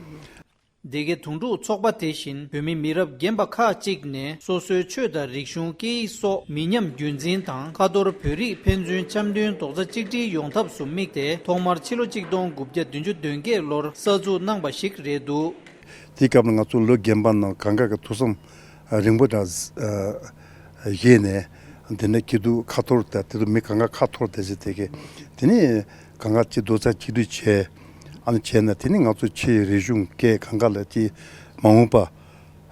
སྡེ་དགེ་དུང་སྒྲུབ་ཚོགས་པ་དེ་བཞིན་བོད་མི་མི་རབས་རྒན་པ་ཁག་ཅིག་ནས་སོ་སོའི་ཆོས་དང་རིག་གཞུང་སྐད་ཡིག་སོགས་མི་ཉམས་རྒྱུན་འཛིན་དང་ཁ་ཐོར་བོད་རིགས་ཕན་ཚུན་འཆམ་མཐུན་རྡོག་རྩ་གཅིག་སྒྲིལ་ཡོང་ཐབས་སུ་དམིགས་ཏེ་ཐོག་མར་ཕྱི་ལོ་གཅིག་སྟོང་དགུ་བརྒྱ་བདུན་ཅུ་དོན་བརྒྱད་ལོར་གསར་འཛུགས་གནང་པ་ཞིག་རེད་འདུག་དེའི་སྐབས་ལ་ང་ཚོ་ལོ་རྒན་པ་རྣམས་གང་ག་གི་ཐུགས་བསམ་རིང་པོ་དྲག་བཞེས་ནས་དེ་ནས་སྐྱིད་སྡུག་ཁ་ཐོར་དང་དེ་ཚོ་མི་གང་ག་ཁ་ཐོར་དེ་ཚོ་དེ་གི་དེ་ནས་གང་ག་གཅིག་རྡོག་རྩ་གཅིག་སྒྲིལ་བྱས། ཨ་ནི་བྱས་ན་དེ་ནི་ང་ཚོ་ཕྱིའི་རིག་གཞུང་སྐད་གང་ག་ལ་ཅིག་མ་འོངས་པ་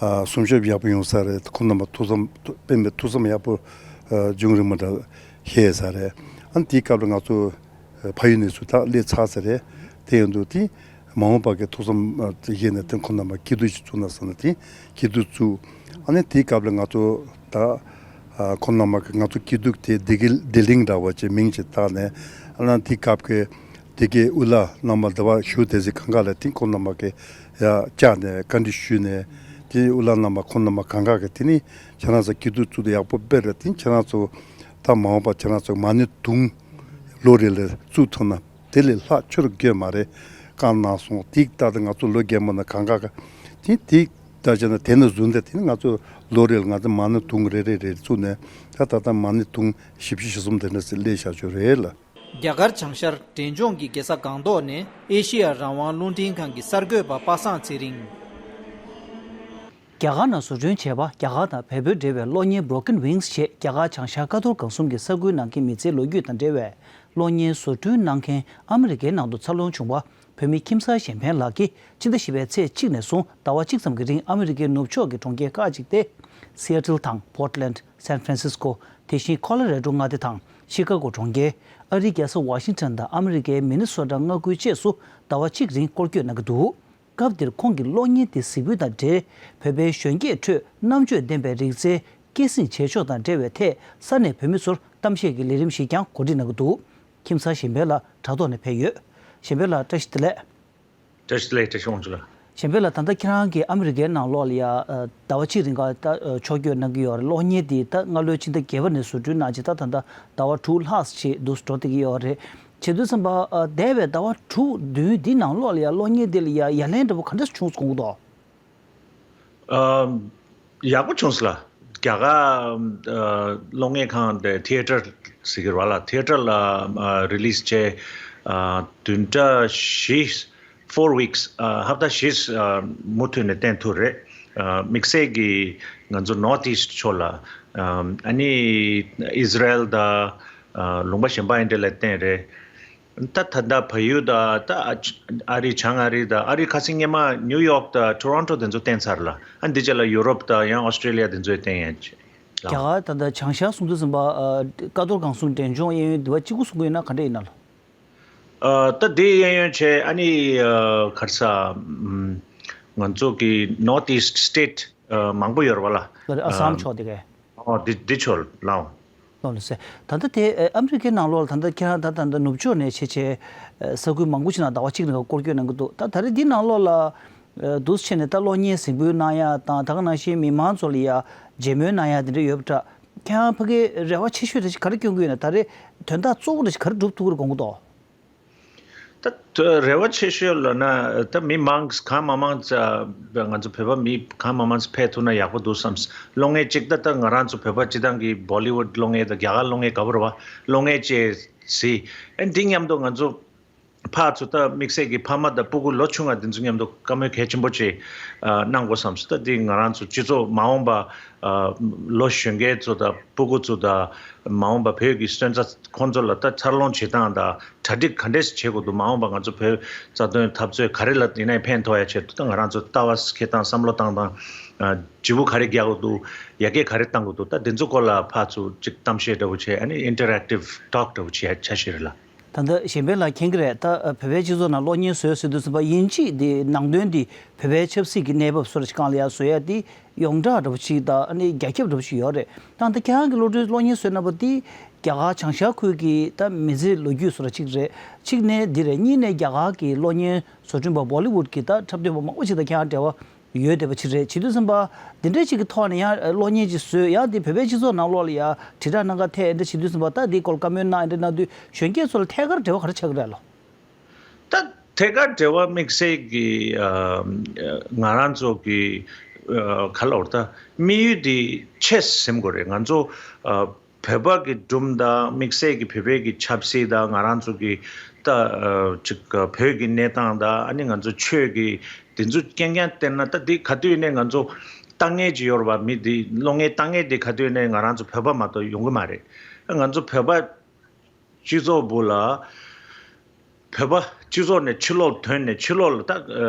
ཨ་སྲུང་སྐྱོབ་ཡག་པོ་ཡོང་ས་རེད། ཁོང་རྣམ་པ་ཐུགས་བསམ་དཔེ་མི་ཐུགས་བསམ་ཡག་པོ་ཨ་འབྱུང་རིང་མོ་འདྲ་ཤེས་ས་རེད། ཨ་ནི་དེའི་སྐབས་ལ་ང་ཚོ་ཕ་ཡུལ་ནས་ཚུར་ད་སླེབས་ཚར་ས་རེད། དེ་ཡིན་དུས་དེ་མ་འོངས་པ་གི་ཐུགས་བསམ་ཨ་བཞེས་ནས་དེ་ཁོང་རྣམ་པ་སྐྱིད་སྡུག་ཅིག་བཙུགས་ན་བསམ་ནས་དེ་སྐྱིད་སྡུག་བཙུགས། ཨ་ནི་དེའི་སྐབས་ལ་ང་ཚོ་ད་ཨ་ཁོང་རྣམ་པ་གི་ང་ཚོ་སྐྱིད་སྡུག་དེ་བདེ་སྐྱིད་བདེ་གླིང་འདྲ་བ་ཅིག་མིང་ཅིག་བཏགས་ནས། ཨ་ནི་དེའི་སྐབས་ཀྱི་དེ་གའི་དབུ་བླ་རྣམ་པ་འདི་བ་ཞུ་དེ་ཚེ་གང་ག་ལ་དེ་ཁོང་རྣམ་པ་གི་ཡ་བཅར་ནས་བཀའ་འདྲི་ཞུས་ནས། དེ་དབུ་བླ་རྣམ་པ་ཁོང་རྣམ་པ་གང་ག་གི་དེ་ནི་ཁྱེད་རང་ཚོ་སྐྱིད་སྡུག་བཙུགས་དེ་ཡག་པོ་དཔེ་རེད། དེ་ཁྱེད་རང་ཚོ་ད་མ་འོངས་པ་ཁྱེད་རང་ཚོ་མ་ཎི་དུང་ལོ་རེ་ལ་བཙུགས་ཐུབ་ན་དེ་ལས་ལྷག་ཆོས་ར་དགོས་མ་རེད། བཀའ་གནང་སོང་། དེ་ལྟར་དུ་ང་ཚོ་ལོ་རྒན་པ་ན་གང་ག་ག་དེ་དེ་ལྟར་བྱས་ན་དེ་ནི་བཟུང་སྟེ་དེ་ནི་ང་ཚོ་ལོ་རེ་ལ་ང་ཚོ་མ་ཎི་དུང་རེ་རེ་རེ་བཙུགས་ནས་ད་ད་ལྟ་མ་ཎི་དུང་བཞི་བཅུ་ཞེ་གསུམ་དེ་འདྲ་ཞིག་སླེབས་བཞག་ཆོག་རེད་ལ། རྒྱ་གར་བྱང་ཤར་འབྲས་ལྗོངས་ཀྱི་རྒྱལ་ས་སྒང་ཏོག་ནས་ཨེ་ཤེ་ཡ་རང་དབང་རླུང་འཕྲིན་ཁང་གི་གསར་འགོད་པ་པ་སངས་ཚེ་རིང་། རྒྱ་གར་ནང་བཟོ་སྐྲུན་བྱས་པ། རྒྱ་གར་དང་བལ་པོའི་འབྲེལ་བའི་གློག་བརྙན་Broken Wings ཞེས་རྒྱ་གར་བྱང་ཤར་ཀ་ཐོར་སྒང་གསུམ་གྱི་ས་ཁུལ་ནང་གི་མི་ཚེའི་ལོ་རྒྱུས་དང་འབྲེལ་བའི་གློག་བརྙན་བཟོ་སྐྲུན་གནང་མཁན་ཨ་མི་རི་ཀའི་ནང་དུ་འཚར་ལོངས་བྱུང་བ་བོད་མི་ཁྱིམ་གསར་གཞན་ཕན་ལགས་ཀྱིས་ཕྱི་ཟླ་བཞི་པའི་ཚེས་གཅིག་ནས་བཟུང་ཟླ་བ་གཅིག་ཙམ་གྱི་རིང་ཨ་མི་རི་ཀའི་ནུབ་ཕྱོགས་ཀྱི་གྲོང་ཁྱེར་ཁག་ཅིག་སྟེ། Seattle དང་Portland། San Francisco། དེ་བཞིན་Colorado མངའ་སྡེ་དང་ཤི་ཀ་གོ་གྲོང་ཁྱེར། ཨ་རིའི་རྒྱལ་ས་ཝ་ཤིང་ཊོན་དང་ཨ་མི་རི་ཀའི་མི་ནི་སོ་ཊ་མངའ་ཁུལ་བཅས་སུ་ཟླ་བ་གཅིག་རིང་སྐོར་སྐྱོད་གནང་གི་འདུག་སྐབས་འདིར་ཁོང་གིས་གློག་བརྙན་དེ་གཟིགས་འབུལ་དང་འབྲེལ་བོད་པའི་གཞོན་སྐྱེས་ཁྲོད་རྣམ་དཔྱོད་ལྡན་པའི་རིག་རྩལ་སྐྱེད་སྲིང་བྱེད་ཕྱོགས་དང་འབྲེལ་བའི་ཐད་ས་གནས་བོད་མི་ཚོར་གཏམ་བཤད་ཀྱི་ལས་རིམ་ཞིག་ཀྱང་གོ་སྒྲིག་གནང་གི་འདུག་ཁྱིམ་ཚང་གཞན་ཕན་ལགས་དྲ་ཐོག་ནས་ཕེབས་ཡོད། གཞན་ཕན་ལགས་བཀྲ་ཤིས་བདེ་ལེགས། བཀྲ་ཤིས་བདེ་ལེགས། བཀྲ་ཤིས་དབང་ཕྱུག་ལགས། གཞན་ཕན་ལགས་ད་ལྟ་ཁྱེད་རང་གིས་ཨ་མི་རི་ཀའི་ནང་ལོགས་ལ་ཡ་ཟླ་བ་གཅིག་རིང་ག་ད་ཕྱོགས་བསྐྱོད་གནང་གི་ཡོད་རེད། གློག་བརྙན་འདི་ད་སྔ་ལོའི་ཕྱི་ཟླ་བརྒྱད་པ་ནས་བཟོ་སྐྲུན་གནང་རྗེས་ད་ད་ལྟ་ཟླ་བ་དྲུག་ལྷག་ཅིག་འདུག་འགྲོ་བསྡད་ཀྱི་ཡོད་རེད། བྱེད་དུས་ཙམ་པ་ཨ་འདས་པའི་ཟླ་བ་དྲུག་བདུན་འདི་ནང་ལོགས་ལ་ཡ་གློག་བརྙན་འདི་ལ་ཡ་ཡ་ལན་འདྲ་པོ་ག་འདྲ་བྱུང་སོང་གི་འདུག་ཨམ། ཡག་པོ་བྱུང་སོང་ལ། རྒྱ་གར་ཨ་གློག་བརྙན་ཁང་དེ་ཐི་ཡེ་ཊར་ཟེར་གྱི་རེད་བ་ལ། ཐི་ཡེ་ཊར་ལ་ཨ་རི་ལི་སི་བྱས། ཨ་བདུན་ཕྲག་བཞི། Four weeks ཨ་ཧབ་ཏ་བཞི་ཨ་མུ་མཐུད་ནས་བསྟན་ཐུབ་རེད། ཨ་དམིགས་བསལ་གྱིས་ང་ཚོ་North East ཕྱོགས་ལ་ཨ་ཨ་ནི་ཨིས་ར་ཨེལ་དང་ཨ་ལུང་པ་གཞན་པ་ཨེ་འདྲ་ལ་བསྟན་རེད། ད་ད་ལྟ་བལ་ཡུལ་དང་ད་ཨ་ཨ་རི་བྱང་ཨ་རི་དང་ཨ་རི་ཁ་སང་སྔོན་མ་ནིའུ་ཡོག་དང་ཊོ་རོན་ཊོ་དེ་ཚོ་བསྟན་ཚར་ལ། ཨ་འདི་རྗེས་ལ་ཡུ་རོབ་དང་ཡང་ཨོ་སི་ཀྲེ་ལི་ཡ་དེ་ཚོས་བསྟན་ཡ་ཅིག་རྒྱ་གར་ད་ལྟ་བྱང་ཤར་སུམ་མདོ་ཟིན་པ་ཨ་ཀ་ཐོར་སྒང་གསུམ་འབྲས་ལྗོངས་གཡས་གཡོན་འདི་བ་གཅིག་པུ་གསུང་གི་ཡོད་ན་ག་འདྲ་ཡིན་ན་ལོ། ཨ་ད་དེ་གཡས་གཡོན་བྱས་ཨ་ནི་ཨ་ག་རེ་ཟ་ཨམ་ང་ཚོ་གི་North East State ཨ་མང་པོ་ཡོད་རེད་བ་ལ། ཨ་སམ་ཨ་ཕྱོགས་དེ་གས། ཨོ་འདི་འདི་ཆོ་ལའོ། ལོ་ལོ་སེ། ད་ལྟ་དེ་ཨ་ཨ་མི་རི་ཀའི་ནང་ལོགས་ལ་ད་ལྟ་ཁྱེད་རང་ད་ད་ལྟ་ནུབ་ཕྱོགས་ནས་བྱས་བྱས་ཨ་ས་ཁུལ་མང་པོ་ཞིག་ནང་ཟླ་བ་གཅིག་རིང་ལ་སྐོར་སྐྱོད་གནང་གི་འདུག་ད་ད་རེས་འདི་ནང་ལོགས་ལ་ཨ་འདུག་སེ་བྱས་ནས་ད་གློག་བརྙན་གཟིགས་འབུལ་གནང་ཡ་དང་ད་ག་ནང་བཞིན་མི་མང་ཚོ་ལ་ཡ་མཇལ་མོལ་གནང་ཡ་དེ་འདྲ་ཡོད་པ་འདྲ། ཁྱེད་རང་ཕ་གིའི་རེ་བ་ཆེ་ཤོས་དེ་ག་རེ་སྐྱོན་གི་ཡོད་ན། ད་རེས་དོན་དག་གཙོ་བོ་དེ་ག་རེ་སྒྲུབ་ཐུབ་ཀྱི་རེད་དགོངས་ཀྱི་འདུག་ད་རེ་བ་ཆེ་ཤོས་ལབ་ན་ད་མི་མང་གང་མང་མང་ཙམ་ང་ཚོ་བོད་པ་མི་གང་མང་མང་ཙམ་ཕེབས་ཐུབ་ན་ཡག་པོ་འདུག་བསམ། གློག་བརྙན་གཅིག་ད་ལྟ་ང་རང་ཚོ་བོད་པ་སྤྱི་བཏང་གི་Bollywood གློག་བརྙན་དང་རྒྱ་གར་གློག་བརྙན་ག་པར་བ་གློག་བརྙན་བཅས་གཟིགས། ཨ་འདི་མཉམ་དུ་ང་ཚོ་ཕར་ཚུར་ད་དམིགས་བསལ་གྱི་ཕ་མ་དང་སྤུ་གུ་ལོ་ཆུང་བ་འདི་ཚོ་མཉམ་དུ་བཀའ་མོལ་གལ་ཆེན་པོ་ཅིག་ཨ་གནང་དགོས་བསམ་སོང་། ད་འདི་ང་རང་ཚོ་སྤྱི་ཚོགས་མ་འོངས་པ་ཨ་ལོ་གཞོན་སྐྱེས་ཚོ་དང་སྤུ་གུ་ཚོ་དང་མ་འོངས་པ་བོད་ཀྱི་སོན་རྩ་ཁོང་ཚོ་ལ་ད་འཚར་ལོངས་བྱེད་སྟངས་དང་གྲ་སྒྲིག་ག་འདྲས་བྱེད་དགོས་འདུག་མ་འོངས་པ་ང་ཚོ་བོད་རྩ་དོན་འཐབ་རྩོད་ག་རེ་ལ་ཡིན་ནའི་ཕན་ཐོགས་ཡ་ཆེད་དུ་ད་ང་རང་ཚོ་ལྟ་བ་འཁྱེར་སྟངས་བསམ་བློ་བཏང་སྟངས་ཨ་བརྗེ་པོ་ག་རེ་རྒྱག་དགོས་འདུག་ཡ་གི་ག་རེ་བཏང་དགོས་འདུག་ད་འདི་ཚོ་སྐོར་ལ་ཕར་ཚུར་ཅིག་གཏམ་བཤད་འདྲ་བོ་བྱས། ཨ་ནི་interactive talk འདྲ་བོ་བྱས་ཡ་འཆར་གཞི་རེད་ལ། ད་ལྟ་གཞན་ཕན་ལགས་མཁྱེན་གྱི་རེད། ད་བོད་པའི་སྤྱི་ཚོགས་ནང་གློག་བརྙན་བཟོས་ཟེར་དུས་ཙམ་པ་དབྱིན་ཇིའི་འདི་ནང་དོན་འདི་བོད་པའི་ཆབ་སྲིད་ཀྱི་གནས་བབ་སོགས་ཀྱི་སྒང་ལ་ཡང་བཟོ་ཡ་འདི་ཡོངས་གྲགས་འདྲ་པོ་ཞིག་དང་ཨ་ནི་རྒྱ་ཁྱབ་འདྲ་པོ་ཞིག་ཡོད་རེད། ད་ལྟ་ཁྱེད་རང་གི་གློག་བརྙན་བཟོས་གནང་པ་འདི་རྒྱ་གར་བྱང་ཤར་ཁུལ་གྱི་ད་མི་ཚེའི་ལོ་རྒྱུས་བཟོ་འདྲ་གཅིག་རེད། གཅིག་ནས་འདི་རེད། གཉིས་ནས་རྒྱ་གར་གྱི་གློག་བརྙན་བཟོ་སྐྲུན་པ་Bollywood གྱི་ད་འཁྲབ་སྟོན་པ་མང་པོ་ཞིག་དང་ཁྱེད་རང་འབྲེལ་བ་ཡོད་བསྡད་པ་ཅིག་རེད། བྱེད་དུས་ཙམ་པ་འདི་འདྲ་ཅིག་གི་ཐོག་ནས་ཡང་གློག་བརྙན་ཅིག་བཟོས། ཡང་འདི་བོད་པའི་སྤྱི་ཚོགས་ནང་ལོགས་ལ་ཡང་དྲིལ་བསྒྲགས་གནང་ག་ཐད་འདི་འདྲ་བྱེད་དུས་ཙམ་པ་ད་འདིའི་སྐོར་བཀའ་མོལ་གནང་འདི་འདྲ་གནང་དུས་གཞོན་སྐྱེས་ཚོ་ལ་ཐད་ཀར་འབྲེལ་བ་ག་རེ་ཆགས་ཀྱི་རེད་ལོ། ད་ཐད་ཀར་འབྲེལ་བ་དམིགས་བསལ་གྱི་ཨ་ང་རང་ཚོ་གི་ཨ་ག་ལབ་དགོས་རེད། ད་དམིགས་ཡུལ་འདི་ཆེ་ཟེར་དགོས་རེད། ང་ཚོ་ཨ་བོད་པ་གི་སྒྲུང་དང་དམིགས་བསལ་གྱི་བོད་པའི་གི་ཆབ་སྲིད་དང་ང་རང་ཚོ་གི་ད་ཨ་ཅིག་བོད་ཀྱི་གནས་སྟངས་དང་ཨ་ནི་ང་ཚོ་ཆོས་ཀྱི་དེ་ཚོ་རྐྱང་རྐྱང་བལྟས་ན་ད་འདི་ག་དུས་ནས་ང་ཚོ་ལྟ་མཁན་ཅིག་ཡོད་རེད་པ། མི་འདི་གློག་བརྙན་ལྟ་མཁན་འདི་ག་དུས་ནས་ང་རང་ཚོ་བོད་པ་མ་གཏོགས་ཡོང་གི་མ་རེད། ང་ཚོ་བོད་པ་སྤྱི་ཚོགས་འདི་ལ་ བོད་པ་སྤྱི་ཚོགས་ནས་ཕྱི་ལོགས་ཐོན་ནས་ཕྱི་ལོགས་ལ་ད་ཨ་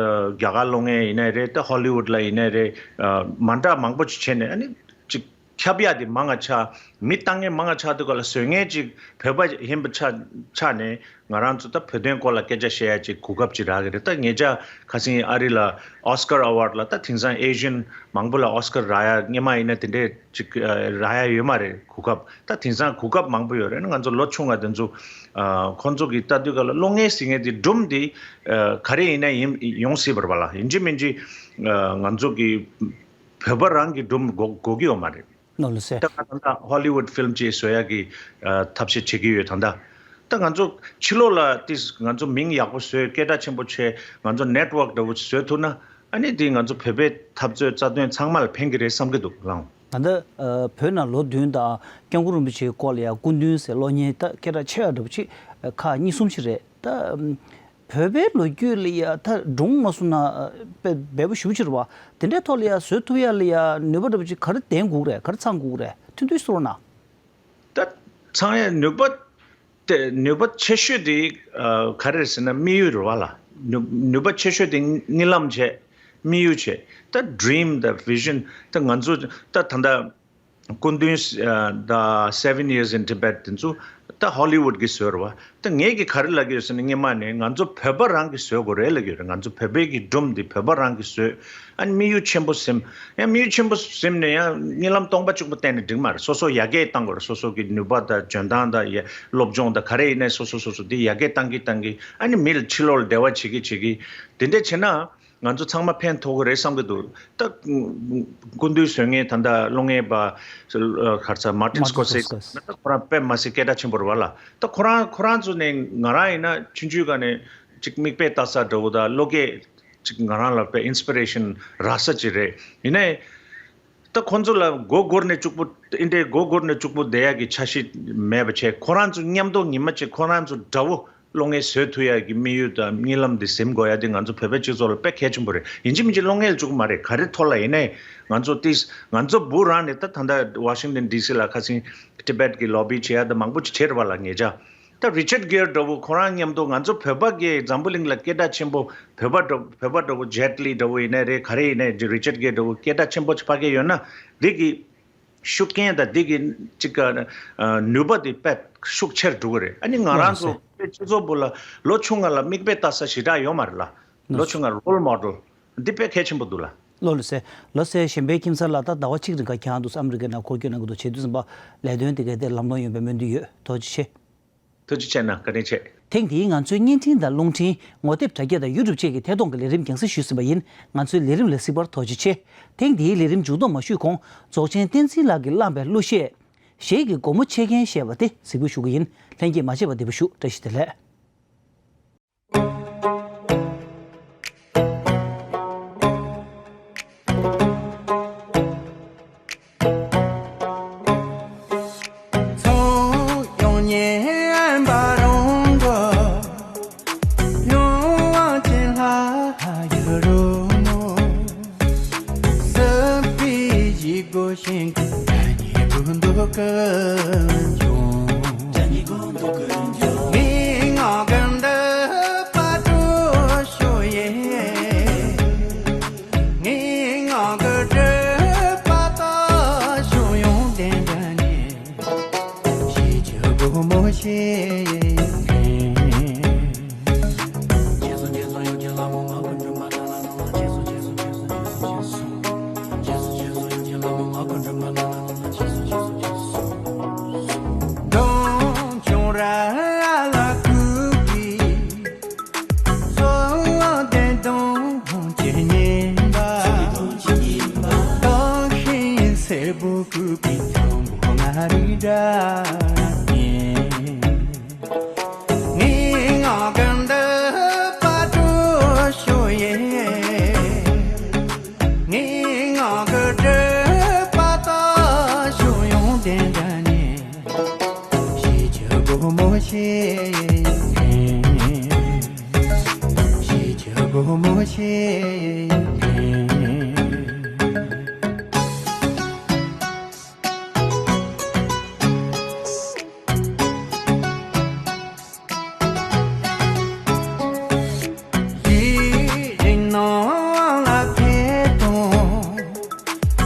རྒྱ་གར་ལོག་མཁན་ཡིན་ནའི་རེད། ད་ཧོ་ལི་ཝུད་ལ་ཡིན་ནའི་རེད། ཨ་མ་འདྲ་མང་པོ་ཅིག་བྱས་ནས་ཨ་ནི་ཅིག་ཁྱབ་ཡག་དེ་མང་ང་ཆགས། མི་བཏང་མཁན་མང་ང་ཆགས་དུས་ག་ལ་བཟོ་མཁན་ཅིག་བོད་པ་ཡིན་པ་ཆགས་ཆགས་ནས་ང་རང་ཚོ་ད་བོད་དོན་སྐོར་ལ་སྐད་ཆ་བཤད་ཡག་ཅིག་གོ་སྐབས་ཅིག་རག་གི་རེད། ད་ཉེ་ཆར་ཁ་སང་ཨ་རི་ལ་ཨོ་སི་ཀར་ཨ་ཝརཌ་ལ་ད་དེང་སང་ཨེ་ཤི་ཡན་མང་པོ་ལ་ཨོ་སི་ཀར་རག་ཡག་སྔོན་མ་ཡིན་ན་དེ་འདྲས་ཅིག་ཨ་རག་ཡག་ཡོད་མ་རེད་གོ་སྐབས། ད་དེང་སང་གོ་སྐབས་མང་པོ་ཡོད་རེད། ང་ཚོ་ལོ་ཆུང་བ་དེ་ཚོ་ཨ་ཁོང་ཚོ་གི་ལྟ་དུས་ག་ལ་གློག་བརྙན་ཟེར་མཁན་དེ་སྒྲུང་དེ་ཨ་ག་རེ་ཡིན་ན་ཡིན་ཡོང་སྲིད་པ་རེད་པ་ལ། ཡིན་གཅིག་མིན་གཅིག་ཨ་ང་ཚོ་གི་བོད་པ་རང་གི་སྒྲུང་དགོས་དགོས་ཀྱི་ཡོད་མ་རེད། ནོར་ལུ་ཟེར། ད་ང་ད་ལྟ་ཧོ་ལི་ཝུད་ཕིལམ་ཅིག་བཟོ་ཡག་གི་ཨ་ཐབས་ཤེས་བྱེད་ཀྱི་ཡོད་ད་ལྟ། ད་ང་ཚོ་ཕྱི་ལོགས་ལ་ཏིས་ང་ཚོ་མིང་ཡག་པོ་བཟོས་སྐད་གྲགས་ཆེན་པོ་བྱས་ང་ཚོ་ནེཊ་ཝརྐ་འདྲ་བོ་བཟོས་ཐུབ་ན་ཨ་ནི་དེ་ང་ཚོ་བོད་པའི་འཐབ་རྩོད་རྩ་དོན་ཚང་མ་ལ་ཕན་གྱི་རེད་བསམ་གྱི་འདུག་ལགས། ད་ལྟ་ཨ་བོད་ནང་ལོ་བདུན་དང་སྐྱབས་མགོན་རིན་པོ་ཆེའི་སྐོར་ལ་ཡང་སྐུ་མདུན་ཟེར་གློག་བརྙན་ད་སྐད་གྲགས་ཆེ་བ་འདྲ་བོ་ཅིག་ཁག་གཉིས་གསུམ་ཞིག་རེད་ད། བོད་པའི་ལོ་རྒྱུས་ལ་ཡ་ད་སྒྲུང་མ་བཟོ་ན་དཔེ་འབེལ་པོ་ཞེ་པོ་ཅིག་རེད་བ། དེ་འདྲའི་ཐོག་ལ་ཡ་བཟོ་ཐུབ་ཡ་ལ་ཡ་ནུས་པ་འདྲ་པོ་ཅིག་ག་རེ་ལྡན་དགོས་རེད། ག་རེ་ཚང་དགོས་རེད། ཐུང་ཐུང་ཞིག་གསུང་རོགས་གནང་། ད་ཚང་ཡ་ནུས་པ་དེ་ནུས་པ་ཆེ་ཤོས་དེ་ཨ་ག་རེ་རེད་ཟེར་ན་དམིགས་ཡུལ་རེད་བ་ལ། ནུས་ནུས་པ་ཆེ་ཤོས་དེ་གཉིད་ལམ་བྱས། དམིགས་ཡུལ་བྱས། ད་ཌི་རིམ་དང་བི་ཤན་ད་ང་ཚོ་ད་ད་ལྟ་སྐུ་མདུན་ཨ་ད་Seven Years in Tibet དེ་ཚོ་ད་ཧོ་ལི་ཝུད་གིས་བཟོས་རེད་བ། ད་ངས་ཀྱིས་ག་རེ་ལབ་ཀྱི་ཡོད་ཟེར་ན་སྔོན་མ་ནས་ང་ཚོ་བོད་པ་རང་གིས་བཟོ་དགོས་རེད་ལབ་ཀྱི་ཡོད་རེད། ང་ཚོ་བོད་པའི་གི་སྒྲུང་འདི་བོད་པ་རང་གིས་བཟོས། ཨ་ནི་དམིགས་ཡུལ་ཆེན་པོ་ཟིན། ཡང་དམིགས་ཡུལ་ཆེན་པོ་ཟིན་ནས་ཡང་གཉིད་ལམ་སྟོང་པ་གཅིག་པོ་བསྟན་ནས་འགྲིག་མ་རེད། སོ་སོ་ཡར་རྒྱས་བཏང་དགོས་རེད། སོ་སོ་གི་ནུས་པ་དང་འཇོན་ཐང་དང་ཡ་སློབ་སྦྱོང་དང་ག་རེ་ཡིན་ནའི་སོ་སོ་སོ་སོ་འདི་ཡར་རྒྱས་བཏང་གི་བཏང་གི་ཨ་ནི་མི་ལ་ཕྱི་ལོགས་ལ་བདེ་བ་བྱེད་ཀྱི་བྱེད་ཀྱི་དེ་འདྲས་བྱས་ན། ང་ཚོ་ཚང་མ་ཕན་ཐོགས་ཀྱི་རེད་བསམ་གྱི་འདུག་ད་སྐུ་མདུན་བཟོས་མཁན་ད་ལྟ་གློག་བརྙན་པ་ག་རེ་ཟེར་མར་ཏིན་སི་ཀོར་སེ་སི་ད་ཁོ་རང་དཔེ་མ་སྲིད་སྐད་གྲགས་ཆེན་པོ་རེད་བ་ལ། ད་ཁོ་རང་ཁོ་རང་ཚོ་ནས་ང་རང་ཡིན་ན་ཆུང་ཆུང་སྒང་ནས་ཅིག་མིག་དཔེ་ལྟ་ས་འདྲ་བོ་དང་བློ་སྐྱེད་ཅིག་ང་རང་ལ་དཔེ་ཨིན་སི་པི་རེ་ཤན་རག་ས་ཅིག་རེད། ཡིན་ནའི་ད་ཁོ་ཚོ་ལ་མགོ་སྒུར་ནས་གཅིག་པུ་ཨིན་འདྲའི་མགོ་སྒུར་ནས་གཅིག་པུ་བསྡད་ཡག་གི་འཆར་གཞི་མེད་པ་བྱས། ཁོ་རང་ཚོ་མཉམ་དུ་ཉི་མ་གཅིག་ཁོ་རང་ཚོ་འདྲ་བོ་གློག་བརྙན་བཟོ་ཐུབ་ཡག་གི་དམིགས་ཡུལ་དང་གཉིད་ལམ་འདི་ཟིན་དགོས་ཡག་འདི་ང་ཚོ་བོད་པའི་སྤྱི་ཚོགས་ལ་དཔེ་གལ་ཆེན་པོ་རེད། ཡིན་གཅིག་མིན་གཅིག་གློག་བརྙན་ལ་གཅིག་པུ་མ་རེད། ག་རེ་ཐོག་ལ་ཡིན་ནའི་ང་ཚོ་ཏིས་ང་ཚོ་བུ་རང་ནས་ད་ད་ལྟ་ཝ་ཤིང་ཏན་ཌི་སི་ལ་ཁ་སང་ཊི་བེཊ་གི་ལོ་བི་བྱེད་ཡག་དང་མང་པོ་ཅིག་བྱས་རེད་བ་ལ། ངེད་ཅག་ད་རི་ཅར་གྷེར་འདྲ་བོ་ཁོ་རང་མཉམ་དུ་ང་ཚོ་བོད་པ་གི་འཛམ་བུ་གླིང་ལ་སྐད་གྲགས་ཆེན་པོ་བོད་པ་འདྲ་བོད་པ་འདྲ་བོ་ཇེཊ་ལི་འདྲ་བོ་ཡིན་ནའི་རེད། ག་རེ་ཡིན་ནའི་རི་ཅར་གྷེར་འདྲ་བོ་སྐད་གྲགས་ཆེན་པོ་ཅིག་ཕ་གི་ཡོད་ན་འདི་གི་ཤུགས་རྐྱེན་དང་འདི་གི་ཅིག་ག་ནུས་པ་དེ་དཔེ་ཤུགས་ཆེར་འགྲོ་གི་རེད། ཨ་ནི་ང་རང་ཚོ་དཔེ་སྤྱི་ཚོགས་བུ་ལ་ལོ་ཆུང་ང་ལ་མིག་དཔེ་ལྟ་ས་ཞེ་དྲག་ཡོད་མ་རེད་ལ། ལོ་ཆུང་ང་རོལ་མོ་ཌེལ་འདི་དཔེ་གལ་ཆེན་པོ་འདུག་ལ། ལོ་ལོ་སེ་ལོ་སེ་གཞན་པའི་ཁྱིམ་ཚང་ལ་ད་ཟླ་བ་གཅིག་རིང་ག་ཁྱེད་རང་འདུག་ཨ་མི་རི་ཀའི་ནང་འཁོར་སྐྱོད་གནང་གི་འདུག་བྱེད་དུས་ཙམ་པ་ལས་དོན་དེ་གའི་དེ་ལམ་ལྷོང་ཡོང་བའི་སྨོན་འདུན་ཡོད། ཐུགས་རྗེ་ཆེ། ཐུགས་རྗེ་ཆེ་གནང་། བཀའ་དྲིན་ཆེ། ཐེངས་འདིའི་ང་ཚོའི་བརྙན་འཕྲིན་དང་རླུང་འཕྲིན་ངོ་དེབ་དྲ་རྒྱ་དང་ཡུ་ཊུབ་བཅས་ཀྱི་ཐད་གཏོང་གི་ལས་རིམ་རྒྱང་སྲིང་ཞུས་ཟིན་པ་ཡིན། ང་ཚོའི་ལས་རིམ་ལ་གཟིགས་པར་ཐུགས་རྗེ་ཆེ། ཐེངས་འདིའི་ལས་རིམ་མཇུག་སྡོམ་མ་ཞུས་གོང་རྫོགས་ཆེན་བསྟན་འཛིན་ལགས་ཀྱིས་བླངས་པའི་གླུ་གཞས། གཞས་ཀྱི་སྒོ་མོ་ཕྱེ་མཁན་ཞེས་པ་དེ་གཟིགས་འབུལ་ཞུ་གི་ཡིན། ལྷན་རྒྱས་མ་ཆད་པར་བདེ་པོ་བཞུགས། བཀྲ་ཤིས་བདེ་ལེགས།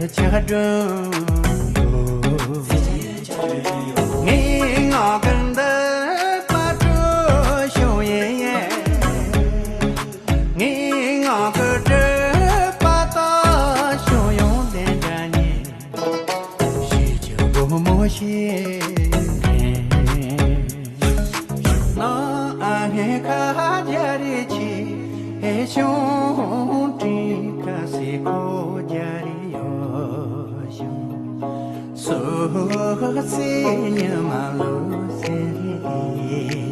ཆ་སྒྲོན་ཡོད། ངའི་ངག་གི་འདི་པར་སྤྲོད་ཤོག་ཡིན། ངའི་ངག་གི་སྤྲོད་པ་ལྟ་ཤོག་ཡོང་དེ་འདྲ་ཉིད། ཞེས་ཀྱང་སྒོ་མོ་ཕྱེ་ནས། ནང་ཨ་ངའི་ཁ་རྒྱ་རེ་ཆེ་ཧེ་ཆུང་དྲིན་ཁ་སེ་ཁོ་རྒྱ་རེ་ཡོད་ཤིང་སོ་སེ་ཉི་མ་ལོ་སེ་རེ།